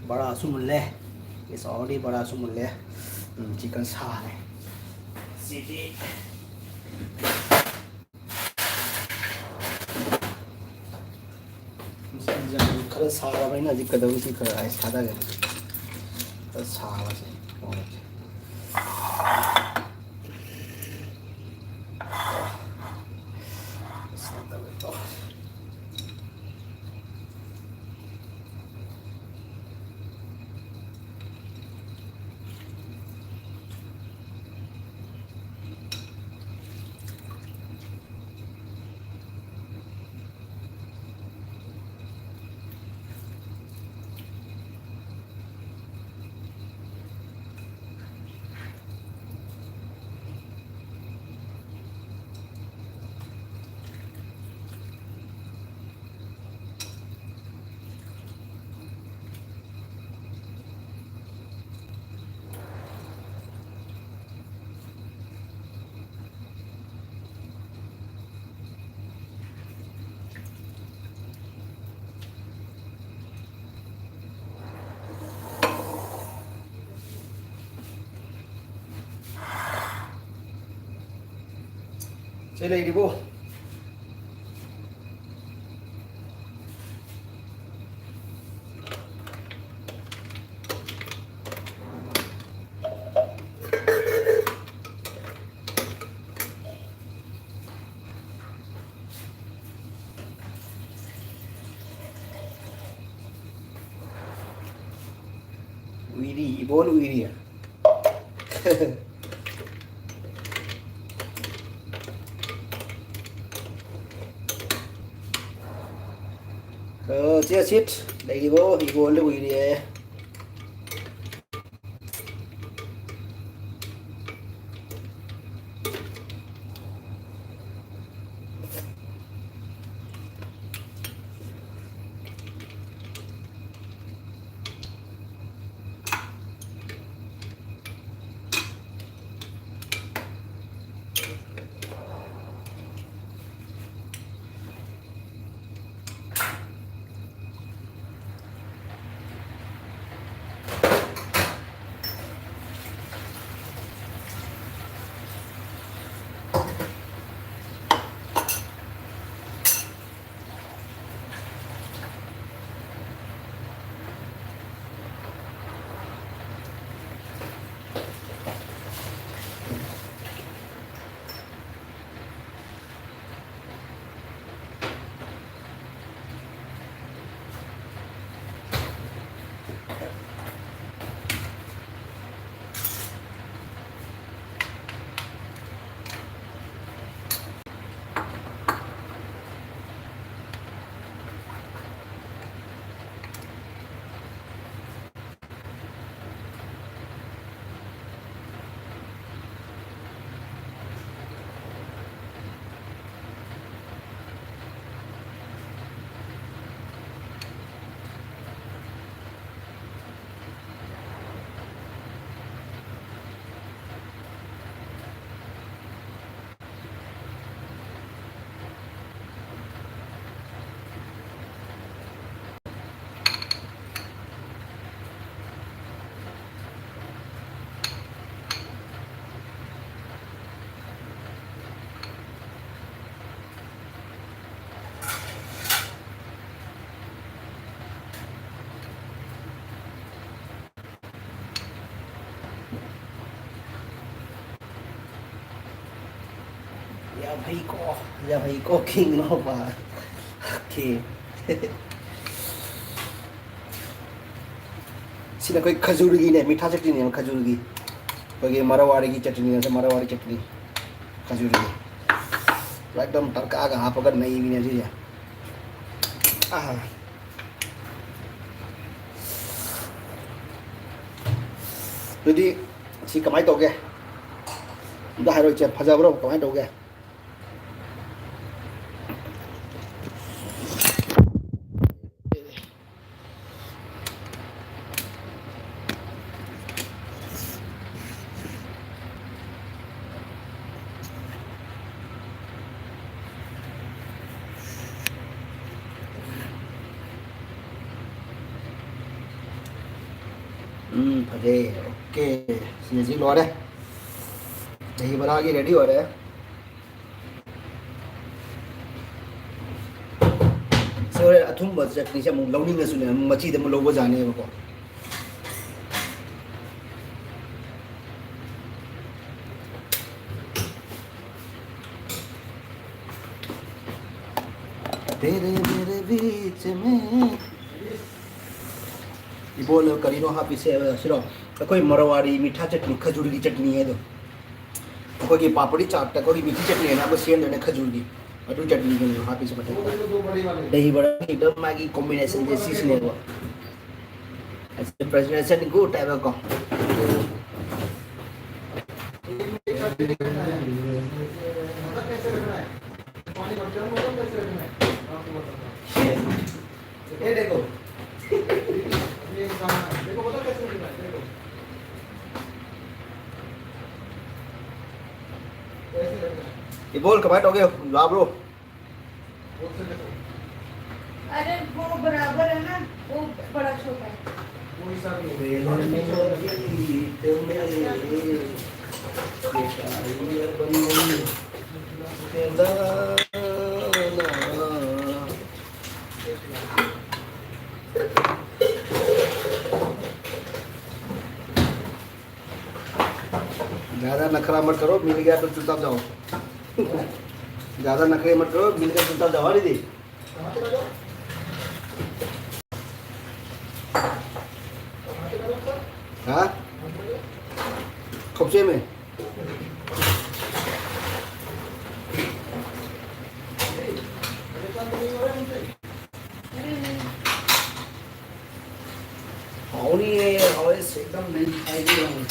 ꯕꯣꯔꯥꯁꯨ ꯃꯨꯜꯂꯦ꯫ It's already ꯕꯣꯔꯥꯁꯨ ꯃꯨꯜꯂꯦ꯫ ꯎꯝ, ꯆꯤꯀꯟ ꯁꯥꯔꯦ꯫ ꯁꯤꯗꯤ ꯈꯔ ꯁꯥꯔꯕꯅꯤꯅ ꯍꯧꯖꯤꯛ ꯀꯩꯗꯧꯁꯤ, ꯈꯔ ꯑꯥꯏꯁ ꯊꯥꯗꯒꯦ꯫ ꯈꯔ ꯁꯥꯕꯁꯦ꯫ ꯆꯦ ꯂꯩꯔꯤꯕꯣ? ꯎꯏꯔꯤ, ꯏꯕꯣꯟ ꯎꯏꯔꯤ꯫ ꯑꯣ, ꯆꯦ ꯑꯁꯤꯠ, ꯂꯩꯔꯤꯕꯣ? ꯏꯕꯣꯟꯗ ꯎꯏꯔꯤꯌꯦ꯫ ꯌꯥꯝ ꯍꯩꯀꯣ, ꯌꯥꯝ ꯍꯩꯀꯣ, ꯈꯤꯡ ꯂꯥꯎꯕ꯫ ꯑꯣꯀꯦ꯫ ꯁꯤꯅ ꯑꯩꯈꯣꯏ ꯈꯖꯨꯔꯒꯤꯅꯦ, ꯃꯤꯊꯥ ꯆꯠꯅꯤꯅꯦꯕ, ꯈꯖꯨꯔꯒꯤ꯫ ꯑꯩꯈꯣꯏꯒꯤ ꯃꯔꯋꯥꯔꯤꯒꯤ ꯆꯠꯅꯤ ꯅꯠꯇꯦ, ꯃꯔꯋꯥꯔꯤ ꯆꯠꯅꯤ꯫ ꯈꯖꯨꯔꯒꯤ꯫ ꯑꯦꯛꯗꯝ ꯇꯔꯀꯥꯒ ꯍꯥꯞꯄꯒ ꯅꯩꯕꯤꯅꯦ ꯁꯤꯁꯦ꯫ ꯑꯥ꯫ ꯑꯗꯨꯗꯤ ꯁꯤ ꯀꯃꯥꯏꯅ ꯇꯧꯒꯦ? ꯑꯝꯇ ꯍꯥꯏꯔꯣ ꯏꯆꯦ, ꯐꯖꯕ꯭ꯔꯣ? ꯀꯃꯥꯏꯅ ꯇꯧꯒꯦ? ꯎꯝ, ꯐꯖꯩ꯫ ꯑꯣꯀꯦ꯫ ꯁꯤꯅ ꯁꯤ ꯂꯣꯏꯔꯦ꯫ ꯗꯍꯤ ꯕꯔꯥꯒꯤ ꯔꯦꯗꯤ ꯑꯣꯏꯔꯦ꯫ ꯁꯤ ꯍꯣꯔꯦꯟ ꯑꯊꯨꯝꯕ ꯆꯠꯅꯤꯁꯦ ꯑꯃꯨꯛ ꯂꯧꯅꯤꯡꯉꯁꯨꯅꯦ, ꯑꯃꯨꯛ ꯃꯆꯤꯗ ꯑꯃꯨꯛ ꯂꯧꯕꯖꯥꯠꯅꯦꯕꯀꯣ꯫ ꯇꯦꯔꯦ ꯃꯦꯔꯦ ꯕꯤꯆ ꯃꯦ꯫ ꯏꯕꯣꯜ, ꯀꯔꯤꯅꯣ ꯍꯥꯞꯄꯤꯁꯦ? ꯁꯤꯔꯣ? ꯑꯩꯈꯣꯏ ꯃꯔꯋꯥꯔꯤ ꯃꯤꯊꯥ ꯆꯠꯅꯤ, ꯈꯖꯨꯔꯒꯤ ꯆꯠꯅꯤ ꯍꯥꯏꯗꯣ꯫ ꯑꯩꯈꯣꯏꯒꯤ ꯄꯥꯄ꯭ꯔꯤ ꯆꯥꯠꯇ ꯑꯩꯈꯣꯏꯒꯤ ꯃꯤꯊꯤ ꯆꯠꯅꯤ ꯍꯥꯏꯅ ꯑꯃ ꯁꯦꯝꯗꯣꯏꯅꯦ ꯈꯖꯨꯔꯒꯤ꯫ ꯑꯗꯨ ꯆꯠꯅꯤꯗꯨꯅꯦ ꯍꯥꯞꯄꯤꯁꯦ ꯃꯊꯛꯇ꯫ ꯗꯍꯤ ꯕꯔꯥꯒꯤꯗ ꯃꯥꯒꯤ ꯀꯣꯝꯕꯤꯅꯦꯁꯟꯁꯦ ꯁꯤꯁꯤꯅꯦꯕ꯫ ꯑꯁꯤ ꯄ꯭ꯔꯖꯦꯟꯇꯦꯁꯟ ꯒꯨꯗ ꯍꯥꯏꯕꯀꯣ꯫ ये देखो। ये काम है। देखो, पता कैसे होता है? देखो। कैसे करना है? ये बोल, कमाई टोके, लाभ लो। बोल से देखो। अरे, वो बराबर है ना, वो बड़ा छोटा है। वो हिसाब नहीं है। ज्यादा नखरा मत करो, मिल गया तो चुपचाप जाओ। ज्यादा नखरे मत करो, मिल गया चुपचाप जाओ, हाँ दीदी। कहाँ चला गया? कहाँ चला ꯍꯥ? ꯈꯧꯆꯦꯝꯃꯦ꯫ ꯍꯥꯎꯅꯤꯌꯦ, ꯍꯥꯎꯋꯦ, एकदम ꯅꯩꯈꯥꯏꯕꯤꯔꯝꯃꯦ꯫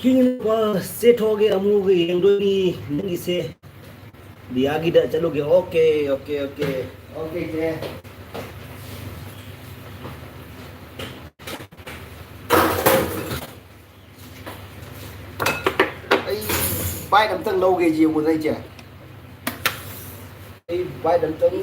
ꯀꯤꯡ ꯅꯨꯄꯥ ꯆꯦꯊꯣꯛꯑꯒꯦ, ꯑꯃꯨꯛ ꯌꯦꯡꯗꯣꯏꯅꯤ ꯅꯪꯒꯤꯁꯦ꯫ ꯕꯤꯌꯥꯒꯤꯗ ꯆꯠꯂꯨꯒꯦ꯫ Okay, okay, okay. ꯑꯣꯀꯦ, ꯆꯦ꯫ ꯑꯩ ꯕꯥꯏꯠ ꯑꯝꯇꯪ ꯂꯧꯒꯦ ꯌꯦꯡꯉꯨꯗ ꯑꯩꯁꯦ꯫ ꯑꯩ ꯕꯥꯏꯠ ꯑꯝꯇꯪ꯫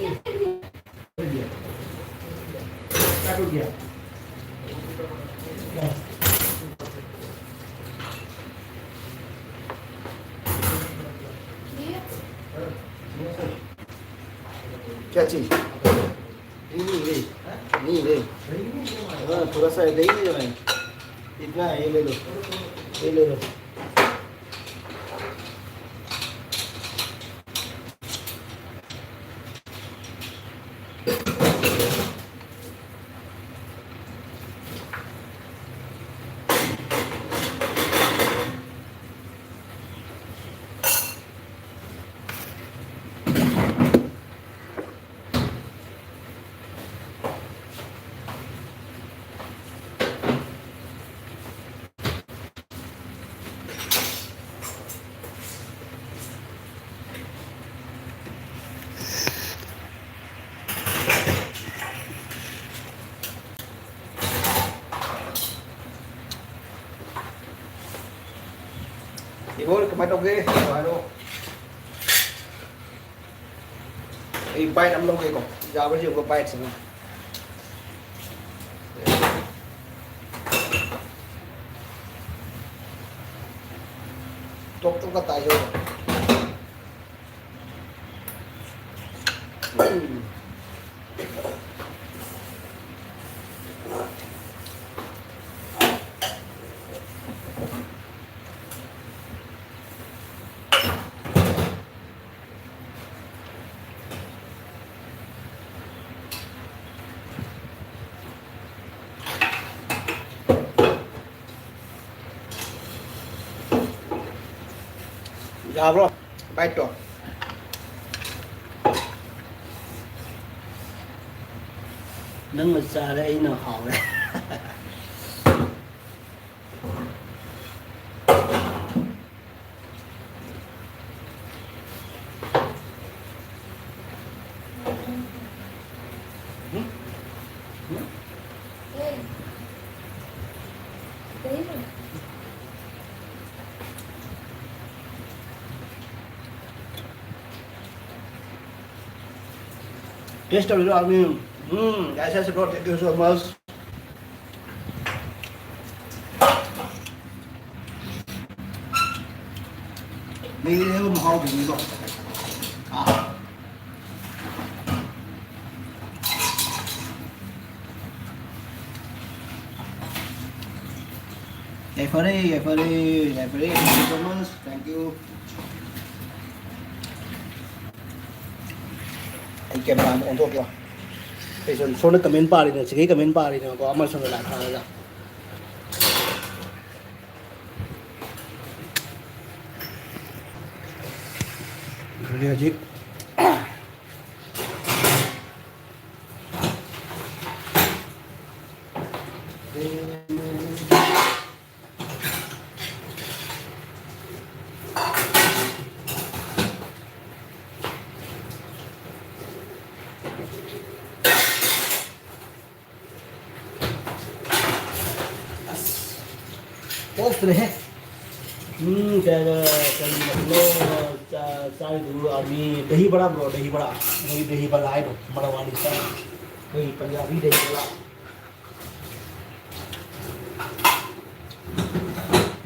क्या चीज? नहीं, नहीं, नहीं। नहीं, नहीं। हाँ, थोड़ा सा दही दे दो भाई। इतना है, ये ले लो। ये ले लो। ꯏꯕꯣ, ꯀꯃꯥꯏ ꯇꯧꯒꯦ? ꯍꯥꯏꯔꯣ꯫ ꯑꯩ bite ꯑꯃ ꯂꯧꯒꯦꯀꯣ, ꯌꯥꯕ꯭ꯔꯥ ꯌꯦꯡꯉꯨꯀꯣ bite ꯁꯤꯃ꯫ ꯇꯣꯞ ꯇꯣꯞꯀ ꯇꯥꯏꯌꯣ꯫ ꯎꯝ꯫ ꯌꯥꯕ꯭ꯔꯣ? Bite ꯇꯣ꯫ ꯅꯪꯅ ꯆꯥꯔꯦ, ꯑꯩꯅ ꯍꯥꯎꯔꯦ꯫ Taste ꯇꯧꯔꯤꯗꯣ ꯍꯥꯎꯅꯤ꯫ ꯎꯝ, guys, bro, thank you so much. ꯂꯩꯔꯦꯕ ꯃꯍꯥꯎꯗꯨꯅꯤꯀꯣ꯫ ꯑꯥ꯫ ꯌꯥꯏꯐꯔꯦ, ꯌꯥꯏꯐꯔꯦ, ꯌꯥꯏꯐꯔꯦ, thank you so much, thank you꯫ ꯑꯩ camera ꯑꯃ ꯑꯣꯟꯊꯣꯛꯀꯦ꯫ ꯑꯩ ꯁꯣꯝ-, ꯁꯣꯝꯗ comment ꯄꯥꯔꯤꯅꯦ, ꯁꯤꯒꯩ comment ꯄꯥꯔꯤꯅꯦꯕꯀꯣ, ꯑꯃ ꯁꯣꯝꯗ live ꯊꯥꯔꯒ꯫ ꯑꯗꯨꯗꯤ ꯍꯧꯖꯤꯛ ꯑꯁ, ꯑꯣꯛꯇ꯭ꯔꯦꯍꯦ꯫ ꯎꯝ, ꯀꯩ, ꯀꯔꯤ ꯃꯊꯦꯜꯅꯣ ꯆꯥ-, ꯆꯥꯔꯤꯗꯨꯕꯨ? ꯑꯥꯔꯃꯤ, ꯗꯍꯤ ꯕꯔꯥ, ꯕ꯭ꯔꯣ, ꯗꯍꯤ ꯕꯔꯥ꯫ ꯑꯩꯈꯣꯏ ꯗꯍꯤ ꯕꯔꯥ ꯍꯥꯏꯗꯣ, ꯃꯔꯋꯥꯅꯤ ꯁ꯭ꯇꯥꯏꯜ꯫ ꯑꯩꯈꯣꯏꯒꯤ ꯄꯟꯖꯥꯕꯤ ꯗꯍꯤ ꯕꯔꯥ꯫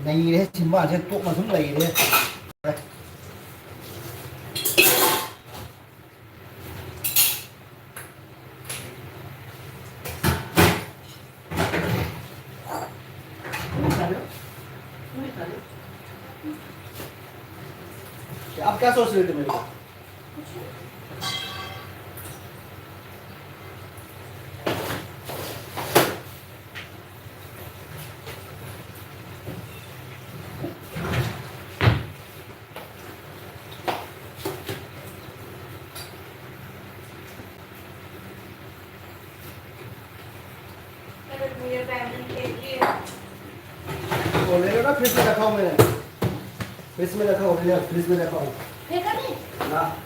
ꯅꯩꯔꯦ, ꯆꯤꯝꯕꯥꯜꯁꯦ ꯇꯣꯛꯅ ꯁꯨꯝ ꯂꯩꯔꯦ꯫ आप क्या सोच रहे थे मेरे को? वो ले लो ना, फ्रिज में रखा हूँ मैंने। फ्रिज में रखा हूँ, ले लो, फ्रिज में रखा हूँ। फेंका नहीं? ना।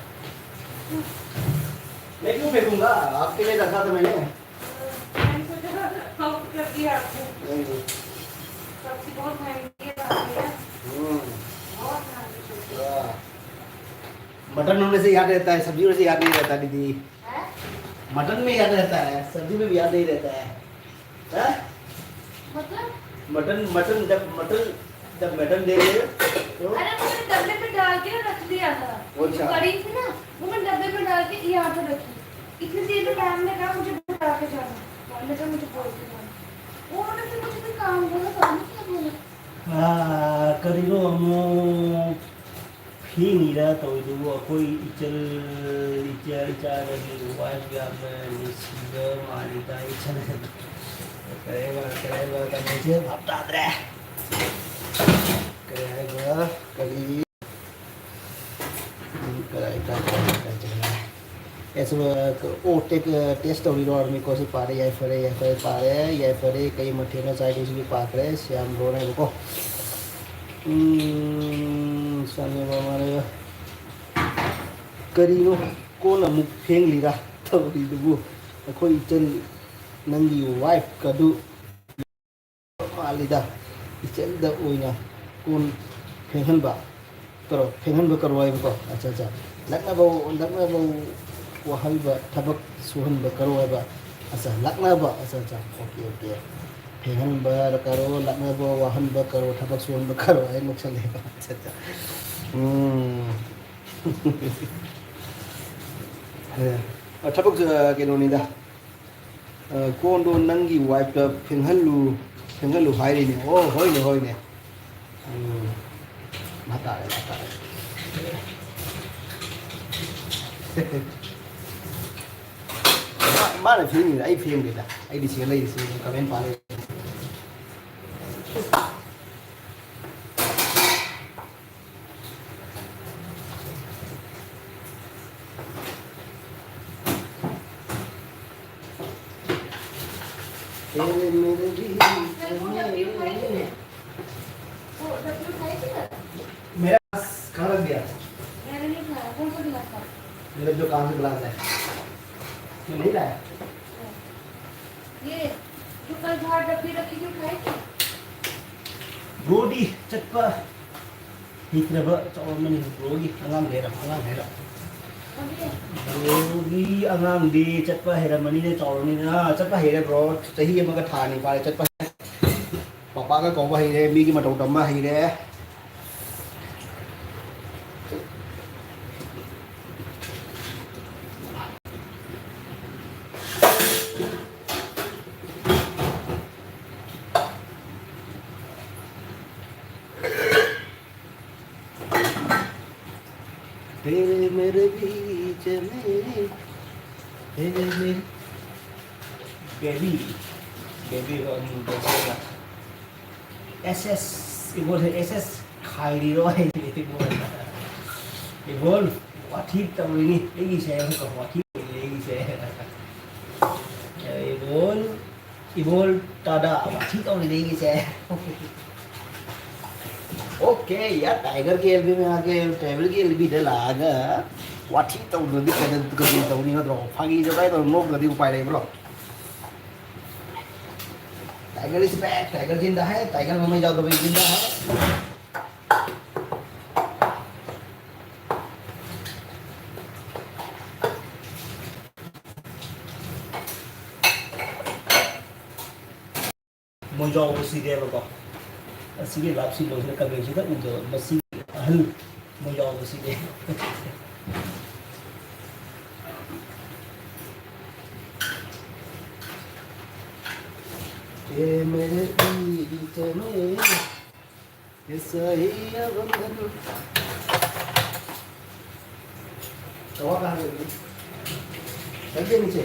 मैं क्यों फेंकूंगा? आपके लिए रखा था मैंने। मैंने सोचा, ऑफ कर दिया आपने। नहीं, नहीं। सब्जी बहुत महंगी है, बाप रे। हम्म। बहुत महंगी सब्जी। वाह। मटन होने से याद रहता है, सब्जी होने से याद नहीं रहता, दीदी। हैं? मटन में याद रहता है, सब्जी में भी याद नहीं रहता है। हैं? मतलब? मटन, मटन, जब मटन, जब मटन दे रहे हो, तो अरे, मैंने डब्बे में डाल के ना रख दिया था। अच्छा। कड़ी थी ना, वो मैंने डब्बे में डाल के यहाँ पे रखी। इतनी देर में मैम ने कहा, "मुझे बुला के जाना।" मैम ने कहा, "मुझे बोल के जाना।" उन्होंने फिर मुझे कोई काम बोला, पता नहीं क्या बोला। हाँ, करी लो, हम ꯐꯦꯡꯉꯤꯔꯥ ꯇꯧꯔꯤꯗꯨꯕꯨ? ꯑꯩꯈꯣꯏ ꯏꯆꯜ, ꯏꯆꯥ, ꯏꯆꯥꯗꯒꯤ ꯋꯥꯏꯐ ꯌꯥꯝꯅ ꯅꯨꯡꯁꯤꯕ ꯃꯥꯜꯂꯤꯗ ꯏꯆꯜ꯫ ꯀꯔꯤ ꯍꯥꯏꯕ, ꯀꯔꯤ ꯍꯥꯏꯕ ꯇꯝꯃꯤꯁꯦ ꯚꯥꯞ ꯇꯥꯗ꯭ꯔꯦ꯫ ꯀꯔꯤ ꯍꯥꯏꯕ, ꯀꯔꯤ, ꯀꯔꯤ, ꯀꯔꯤ, ꯀꯔꯤ, ꯀꯔꯤ, ꯀꯔꯤ, ꯑꯦꯁ, ꯑꯣ, ꯇꯦꯛ-, ꯇꯦꯁ ꯇꯧꯔꯤꯔꯣ? ꯑꯥꯔꯃꯤ ꯀꯣꯔꯁꯁꯤ ꯄꯥꯔꯦ, ꯌꯥꯏꯐꯔꯦ, ꯌꯥꯏꯐꯔꯦ, ꯄꯥꯔꯦ, ꯌꯥꯏꯐꯔꯦ꯫ ꯀꯩ ꯃꯊꯦꯜꯅꯣ ꯆꯥꯏꯗꯣꯏꯁꯤꯕꯨ ꯄꯥꯈ꯭ꯔꯦ, ꯁ꯭ꯌꯥꯝ ꯕ꯭ꯔꯣꯅ ꯍꯥꯏꯕꯀꯣ꯫ ꯎꯝ, ꯁ꯭ꯌꯥꯝ ꯕ꯭ꯔꯣꯅ ꯀꯔꯤꯅꯣ ꯀꯣꯟ ꯑꯃꯨꯛ ꯐꯦꯡꯂꯤꯔꯥ ꯇꯧꯔꯤꯗꯨꯕꯨ? ꯑꯩꯈꯣꯏ ꯏꯆꯟ, ꯅꯪꯒꯤ ꯋꯥꯏꯐꯀꯗꯨ ꯃꯥꯜꯂꯤꯗ, ꯏꯆꯟꯗ ꯑꯣꯏꯅ ꯀꯣꯟ ꯐꯦꯡꯍꯟꯕ ꯀꯔꯣ, ꯐꯦꯡꯍꯟꯕ ꯀꯔꯣ ꯍꯥꯏꯕꯀꯣ꯫ ꯑꯠꯆꯥ, ꯑꯠꯆꯥ꯫ ꯂꯛꯅꯕ, ꯂꯛꯅꯕ ꯋꯥꯍꯟꯕ, ꯊꯕꯛ ꯁꯨꯍꯟꯕ ꯀꯔꯣ ꯍꯥꯏꯕ꯫ ꯑꯠꯆꯥ, ꯂꯛꯅꯕ꯫ ꯑꯠꯆꯥ, ꯑꯠꯆꯥ꯫ Okay, okay. ꯐꯦꯡꯍꯟꯕ ꯀꯔꯣ, ꯂꯛꯅꯕ ꯋꯥꯍꯟꯕ ꯀꯔꯣ, ꯊꯕꯛ ꯁꯨꯍꯟꯕ ꯀꯔꯣ ꯍꯥꯏꯅ ꯅꯣꯛꯁꯜꯂꯦꯕ꯫ ꯑꯠꯆꯥ, ꯑꯠꯆꯥ꯫ ꯎꯝ꯫ ꯑꯦ, ꯊꯕꯛ, ꯑ, ꯀꯩꯅꯣꯅꯤꯗ꯫ ꯑ, ꯀꯣꯟꯗꯣ ꯅꯪꯒꯤ ꯋꯥꯏꯐꯇ ꯐꯦꯡꯍꯜꯂꯨ, ꯐꯦꯡꯍꯜꯂꯨ ꯍꯥꯏꯔꯤꯅꯦ꯫ ꯑꯣ, ꯍꯣꯏꯅꯦ, ꯍꯣꯏꯅꯦ꯫ ꯎꯝ꯫ ꯃꯥ ꯇꯥꯔꯦ, ꯃꯥ ꯇꯥꯔꯦ꯫ ꯃꯥ-, ꯃꯥꯅ ꯐꯦꯡꯉꯤꯅꯦ, ꯑꯩ ꯐꯦꯡꯗꯦꯗ꯫ ꯑꯩꯗꯤ ꯁꯤꯗ ꯂꯩꯔꯤꯁꯤ ꯀꯃꯦꯟ ꯄꯥ ꯂꯩꯔꯤ꯫ तेरे मेरे बीच में। मेरा ग्लास कहाँ रख दिया? मैंने नहीं खाया। कौन सा गिलास था? मेरा जो कांच का गिलास है, मैं नहीं लाया। ये जो कल बाहर डब्बी रखी थी, उठाई क्या? ꯕ꯭ꯔꯣꯗꯤ ꯆꯠꯄ ꯍꯩꯇ꯭ꯔꯕ ꯆꯥꯎꯔꯝꯃꯅꯤ꯫ ꯕ꯭ꯔꯣꯒꯤ ꯑꯉꯥꯡ ꯂꯩꯔ, ꯑꯉꯥꯡ ꯂꯩꯔ꯫ ꯕ꯭ꯔꯣꯒꯤ ꯑꯉꯥꯡꯗꯤ ꯆꯠꯄ ꯍꯩꯔꯝꯃꯅꯤꯅꯦ, ꯆꯥꯎꯔꯕꯅꯤꯅ꯫ ꯆꯠꯄ ꯍꯩꯔꯦ ꯕ꯭ꯔꯣ, ꯆꯍꯤ ꯑꯃꯒ ꯊꯥ ꯑꯅꯤ ꯐꯥꯔꯦ ꯆꯠꯄ ꯍꯩꯔꯦ꯫ ꯄꯄꯥꯒ ꯀꯧꯕ ꯍꯩꯔꯦ, ꯃꯤꯒꯤ ꯃꯇꯧ ꯇꯝꯕ ꯍꯩꯔꯦ꯫ तेरे मेरे बीच में, तेरे मेरे बेबी, बेबी, बेबी। ꯑꯦꯁ ꯑꯦꯁ, ꯏꯕꯣꯜꯁꯦ ꯑꯦꯁ ꯑꯦꯁ ꯈꯥꯏꯔꯤꯔꯣ ꯍꯥꯏꯁꯦ ꯏꯕꯣꯜ? ꯏꯕꯣꯜ, ꯋꯥꯊꯤ ꯇꯧꯔꯤꯅꯤ ꯑꯩꯒꯤꯁꯦ, ꯋꯥꯊꯤ ꯇꯧꯔꯤꯅꯤ ꯑꯩꯒꯤꯁꯦ꯫ ꯏꯕꯣꯜ, ꯏꯕꯣꯜ ꯇꯥꯗ ꯋꯥꯊꯤ ꯇꯧꯔꯤꯅꯤ ꯑꯩꯒꯤꯁꯦ꯫ ꯑꯣꯀꯦ, ꯌꯥ, ꯇꯥꯏꯒꯔ ꯀꯦ ꯑꯦꯜ ꯕꯤ ꯃꯌꯥꯝꯒꯤ ꯇ꯭ꯔꯥꯏꯕꯦꯜ ꯀꯦ ꯑꯦꯜ ꯕꯤꯗ ꯂꯥꯛꯑꯒ ꯋꯥꯊꯤ ꯇꯧꯗ꯭ꯔꯗꯤ ꯀꯩꯗꯧ-, ꯀꯔꯤ ꯇꯧꯅꯤ ꯅꯠꯇ꯭ꯔꯣ? ꯐꯥꯒꯤ ꯖꯣꯒꯥꯏ ꯇꯧꯔ ꯅꯣꯛꯇ꯭ꯔꯗꯤ ꯎꯄꯥꯏ ꯂꯩꯕ꯭ꯔꯣ? Tiger is back, Tiger जिंदा है, Tiger ꯃꯃꯩ ꯌꯥꯎꯗꯕ जिंदा है। ꯁꯤꯔꯦꯕꯀꯣ꯫ ꯑꯁꯤꯒꯤ ꯂꯥꯞꯁꯤ ꯂꯣꯏꯁꯤꯅ ꯀꯃꯦꯟꯁꯤꯗ ꯎꯗꯕ ꯃꯁꯤꯒꯤ ꯑꯍꯜ ꯑꯃ ꯌꯥꯎꯕꯁꯤꯗꯤ꯫ ये मेरे ईद में, ये सही है बंधन। तवा कहाँ गई? रख दे नीचे।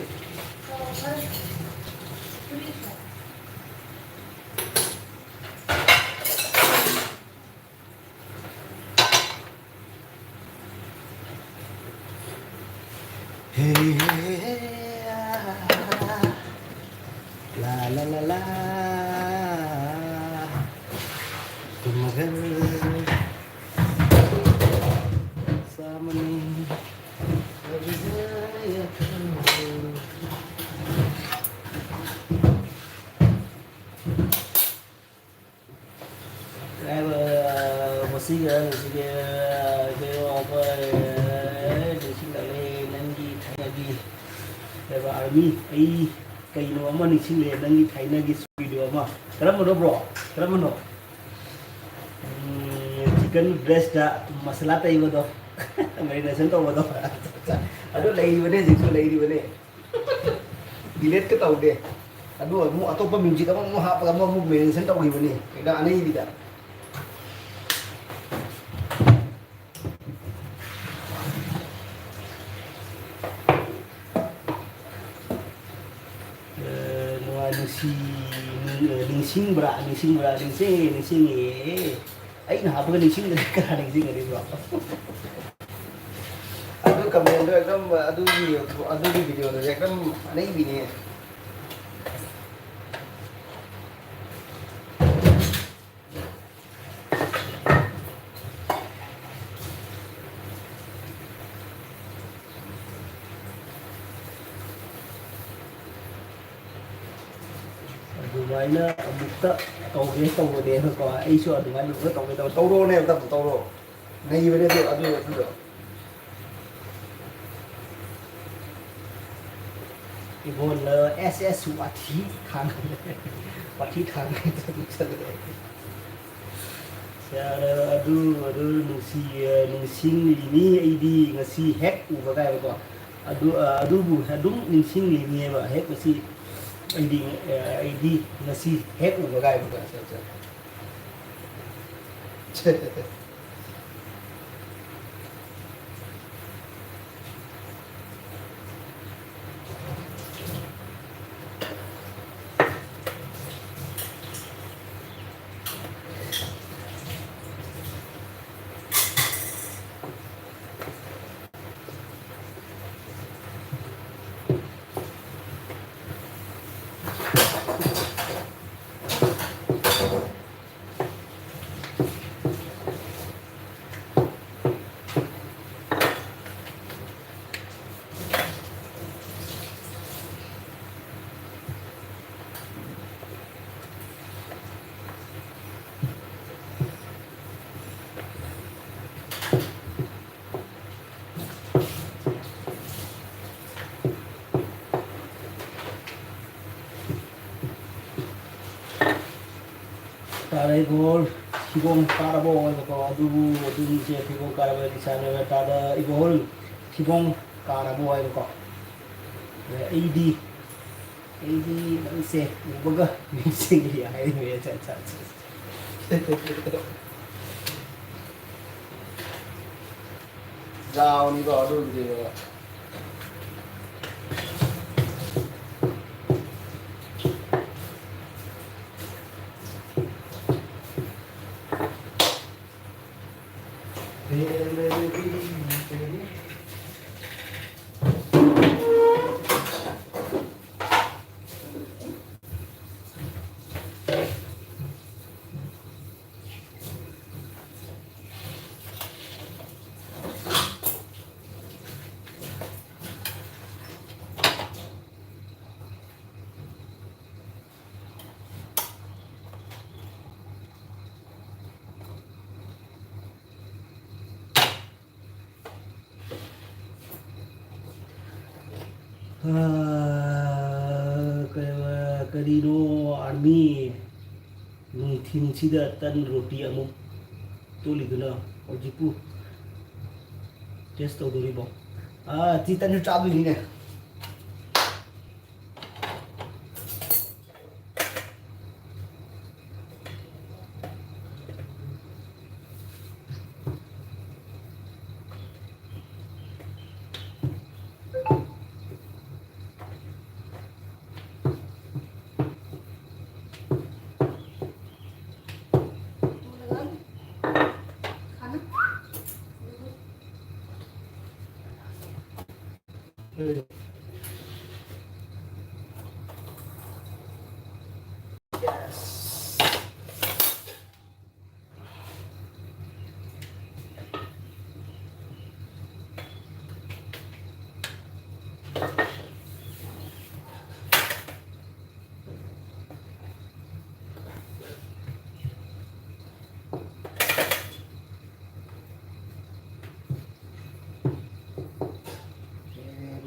हे, हे, हे, आ, ला, ला, ला, ला, तुम अगर सामने आ जाया करो। ꯃꯁꯤꯒ ꯍꯧꯖꯤꯛꯀꯤ ꯀꯩꯅꯣ ꯑꯩꯈꯣꯏ ꯅꯤꯡꯁꯤꯡꯂꯛꯂꯦ ꯅꯪꯒꯤ ꯊꯥꯏꯅꯒꯤ ꯀꯩꯕ ꯑꯥꯔꯃꯤ ꯑꯩ ꯀꯩꯅꯣ ꯑꯃ ꯅꯤꯡꯁꯤꯡꯂꯛꯑꯦ ꯅꯪꯒꯤ ꯊꯥꯏꯅꯒꯤ ꯚꯤꯗꯤꯑꯣ ꯑꯃ꯫ ꯀꯔꯝꯕꯅꯣ ꯕ꯭ꯔꯣ? ꯀꯔꯝꯕꯅꯣ? ꯎꯝ, ꯆꯤꯀꯟ ꯕ꯭ꯔꯦꯁꯇ ꯃꯁꯥꯂꯥ ꯇꯩꯕꯗꯣ, ꯃꯦꯔꯤꯅꯦꯁꯟ ꯇꯧꯕꯗꯣ꯫ ꯑꯗꯨ ꯂꯩꯔꯤꯕꯅꯦ, ꯍꯧꯖꯤꯛꯁꯨ ꯂꯩꯔꯤꯕꯅꯦ꯫ ꯗꯤꯂꯦꯠꯀ ꯇꯧꯗꯦ꯫ ꯑꯗꯨ ꯑꯃꯨꯛ ꯑꯇꯣꯞꯄ ꯃ꯭ꯌꯨꯖꯤꯛ ꯑꯃꯃꯨꯛ ꯍꯥꯞꯄꯒ ꯑꯃꯃꯨꯛ ꯃꯦꯔꯤꯅꯦꯁꯟ ꯇꯧꯈꯤꯕꯅꯤ ꯍꯦꯛꯇ ꯑꯅꯩꯕꯤꯗ꯫ ꯑꯦ, ꯅꯨꯡꯉꯥꯏ, ꯅꯨꯡꯁꯤ-, ꯅꯤꯡꯁꯤꯡꯕ꯭ꯔꯥ? ꯅꯤꯡꯁꯤꯡꯕ꯭ꯔꯥ? ꯅꯤꯡꯁꯤꯡꯉꯦ, ꯅꯤꯡꯁꯤꯡꯉꯦ꯫ ꯑꯩꯅ ꯍꯥꯞꯄꯒ ꯅꯤꯡꯁꯤꯡꯗ꯭ꯔꯗꯤ ꯀꯅꯥ ꯅꯤꯡꯁꯤꯡꯒꯗꯣꯏꯅꯣ? ꯑꯗꯨ ꯀꯃꯦꯟꯗꯣ ꯑꯦꯛꯗꯝ ꯑꯗꯨꯒꯤ, ꯑꯗꯨꯒꯤ ꯚꯤꯗꯤꯑꯣꯗꯨꯗꯤ ꯑꯦꯛꯗꯝ ꯑꯅꯩꯕꯤꯅꯦ꯫ ꯑꯗꯨꯃꯥꯏꯅ ꯑꯃꯨꯛꯇ ꯇꯧꯒꯦ ꯇꯧꯕꯅꯦꯕꯀꯣ꯫ ꯑꯩꯁꯨ ꯑꯗꯨꯃꯥꯏꯅ ꯑꯃꯨꯛꯇ ꯇꯧꯒꯦ ꯇꯧꯕ꯫ ꯇꯧꯔꯣꯅꯦ, ꯑꯝꯇ ꯇꯧꯔꯣ꯫ ꯅꯩꯕꯅꯦ ꯑꯗꯨ, ꯑꯗꯨ, ꯑꯗꯨꯗꯣ꯫ ꯏꯕꯣꯟꯅ ꯑꯦꯁ ꯑꯦꯁ ꯋꯥꯊꯤ ꯈꯥꯡ-, ꯄꯥꯔꯇꯤ ꯊꯥꯡꯉꯩꯗ ꯑꯗꯨꯝ ꯆꯠꯂꯦ꯫ ꯌꯥꯔꯦ, ꯑꯗꯨ, ꯑꯗꯨ ꯅꯨꯡꯁꯤ-, ꯅꯤꯡꯁꯤꯡꯂꯤꯅꯤ ꯑꯩꯗꯤ ꯉꯁꯤ ꯍꯦꯛ ꯎꯕꯒ ꯍꯥꯏꯕꯀꯣ꯫ ꯑꯗꯨ, ꯑ, ꯑꯗꯨꯕꯨ ꯑꯗꯨꯝ ꯅꯤꯡꯁꯤꯡꯂꯤꯅꯦꯕ ꯍꯦꯛ ꯉꯁꯤ ꯑꯩꯗꯤ, ꯑ, ꯑꯩꯗꯤ ꯉꯁꯤ ꯍꯦꯛ ꯎꯕꯒ ꯍꯥꯏꯕꯀꯣ꯫ ꯑꯠꯆꯥ, ꯑꯠꯆꯥ꯫ ꯇꯥꯔꯦ ꯒꯣꯜ꯫ ꯊꯤꯕꯣꯡ ꯀꯥꯔꯕ ꯑꯣꯏꯕꯀꯣ, ꯑꯗꯨꯕꯨ ꯑꯗꯨꯝꯁꯦ ꯊꯤꯕꯣꯡ ꯀꯥꯔꯕ ꯔꯤꯆꯥꯔꯗ ꯇꯥꯗ ꯏꯒꯣꯜ ꯊꯤꯕꯣꯡ ꯀꯥꯔꯕ ꯑꯣꯏꯕꯀꯣ꯫ ꯑꯩꯗꯤ, ꯑꯩꯗꯤ ꯅꯪꯁꯦ ꯎꯕꯒ ꯅꯤꯡꯁꯤꯡꯉꯤ ꯍꯥꯏꯔꯤꯕ꯫ ꯑꯠꯆꯥ, ꯑꯠꯆꯥ, ꯑꯠꯆꯥ꯫ ꯖꯥꯎꯅꯤꯀꯣ ꯑꯗꯨꯕꯨꯗꯤ꯫ ꯑꯥ, ꯀꯩ-, ꯀꯔꯤꯅꯣ ꯑꯥꯔꯃꯤ, ꯅꯨꯡꯊꯤꯟꯁꯤꯗ ꯇꯟ ꯔꯣꯇꯤ ꯑꯃꯨꯛ ꯇꯣꯠꯂꯤꯗꯨꯅ? ꯍꯧꯖꯤꯛꯄꯨ ꯇꯦꯁ ꯇꯧꯗꯣꯔꯤꯕꯣ? ꯑꯥ, ꯆꯤ ꯇꯟꯁꯨ ꯆꯥꯗꯣꯏꯅꯤꯅꯦ꯫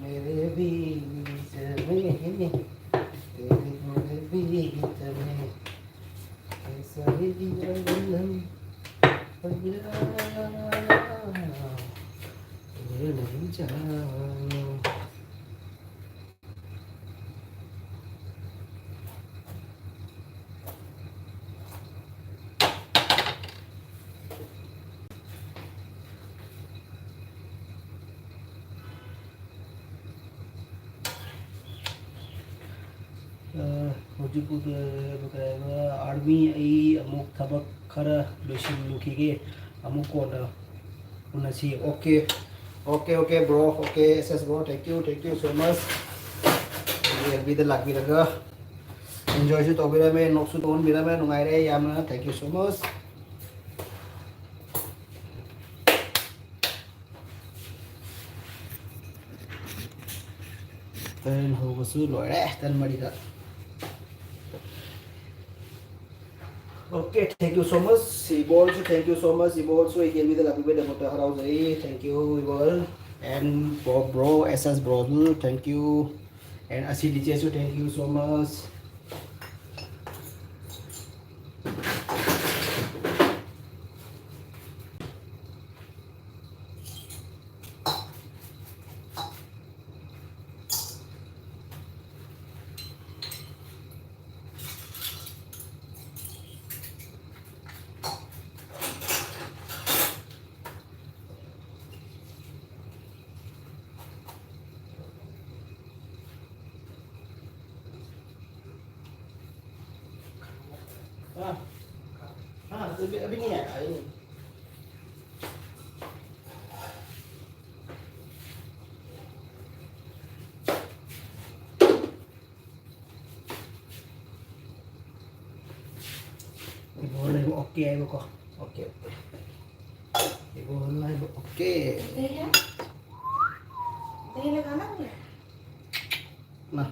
मेरे बीच में, तेरे मेरे बीच में, ऐसा ही जीवन ये नहीं जानो। ꯑ, ꯍꯧꯖꯤꯛꯄꯨ ꯀ-, ꯀꯩ ꯍꯥꯏꯕ, ꯑꯥꯔꯃꯤ, ꯑꯩ ꯑꯃꯨꯛ ꯊꯕꯛ ꯈꯔ ꯂꯣꯏꯁꯤꯜꯂꯨꯈꯤꯒꯦ, ꯑꯃꯨꯛ ꯀꯣꯟꯅ ꯎꯅꯁꯤ꯫ Okay, okay, okay, bro, okay, S S bro, thank you, thank you so much꯫ L ꯕꯤꯗ ꯂꯥꯛꯄꯤꯔꯒ enjoyꯁꯨ ꯇꯧꯕꯤꯔꯝꯃꯦ, ꯅꯣꯛꯁꯨ ꯇꯧꯍꯟꯕꯤꯔꯝꯃꯦ, ꯅꯨꯡꯉꯥꯏꯔꯦ ꯌꯥꯝꯅ, thank you so much꯫ ꯇꯟ ꯍꯧꯕꯁꯨ ꯂꯣꯏꯔꯦ, ꯇꯟ ꯃꯔꯤꯗ꯫ Okay, thank you so much, ꯏꯕꯣꯜꯁꯨ, thank you so much, ꯏꯕꯣꯜꯁꯨ ꯑꯩꯒꯤ ꯑꯦꯜ ꯕꯤꯗ ꯂꯥꯛꯄꯤꯕꯒꯤꯗꯃꯛꯇ ꯍꯔꯥꯎꯖꯩ, thank you, ꯏꯕꯣꯜ, and bro, bro, S S broꯁꯨ, thank you, and ꯑꯁꯤꯗꯤ ꯆꯦꯁꯨ, thank you so much꯫ ꯑꯗꯨꯗꯤ ꯑꯗꯨꯅꯤ ꯍꯥꯏꯅꯤ꯫ ꯏꯕꯣ ꯂꯩꯕ ꯑꯣꯀꯦ ꯍꯥꯏꯕꯀꯣ꯫ Okay, okay. ꯏꯕꯣ ꯂꯩꯕ ꯑꯣꯀꯦ꯫ ꯅ꯫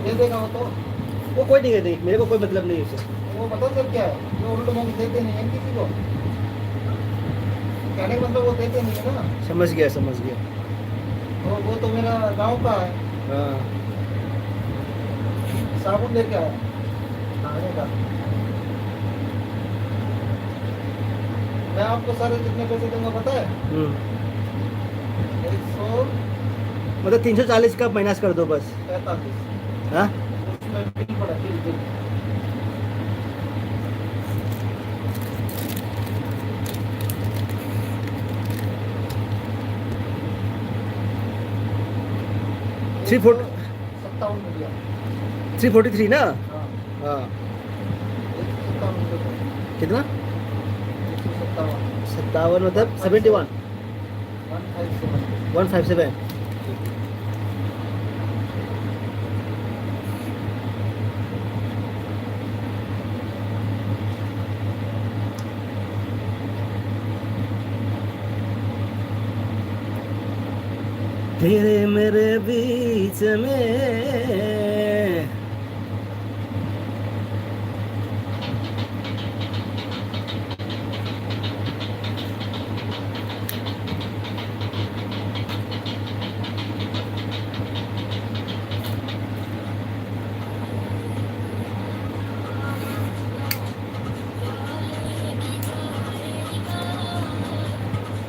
दे देगा वो तो। वो कोई नहीं देगा, मेरे को कोई मतलब नहीं है उससे। वो पता सर क्या है, ये उल्लू मौके देते नहीं है किसी को। कहने का मतलब वो देते नहीं है ना। समझ गया, समझ गया। वो, वो तो मेरा गांव का है। हाँ। साबुन लेके आया। खाने का। मैं आपको सारे कितने पैसे दूंगा पता है? हम्म। एक सौ मतलब तीन सौ चालीस का माइनस कर दो बस। पैंतालीस। हाँ। उसमें बिल पड़ा, बिल, बिल। Three forty. सत्तावन रुपया। थ्री फोर्टी थ्री ना? हाँ। हाँ। एक सौ सत्तावन रुपया। कितना? एक सौ सत्तावन। सत्तावन मतलब seventy one. One five seven. One five seven. तेरे मेरे बीच में।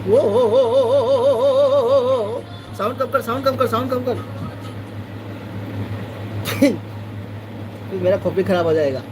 वो हो, हो, हो, हो, हो, हो, हो, हो, हो। साउंड कम कर, साउंड कम कर, साउंड कम कर। फिर मेरा कॉपी खराब हो जाएगा।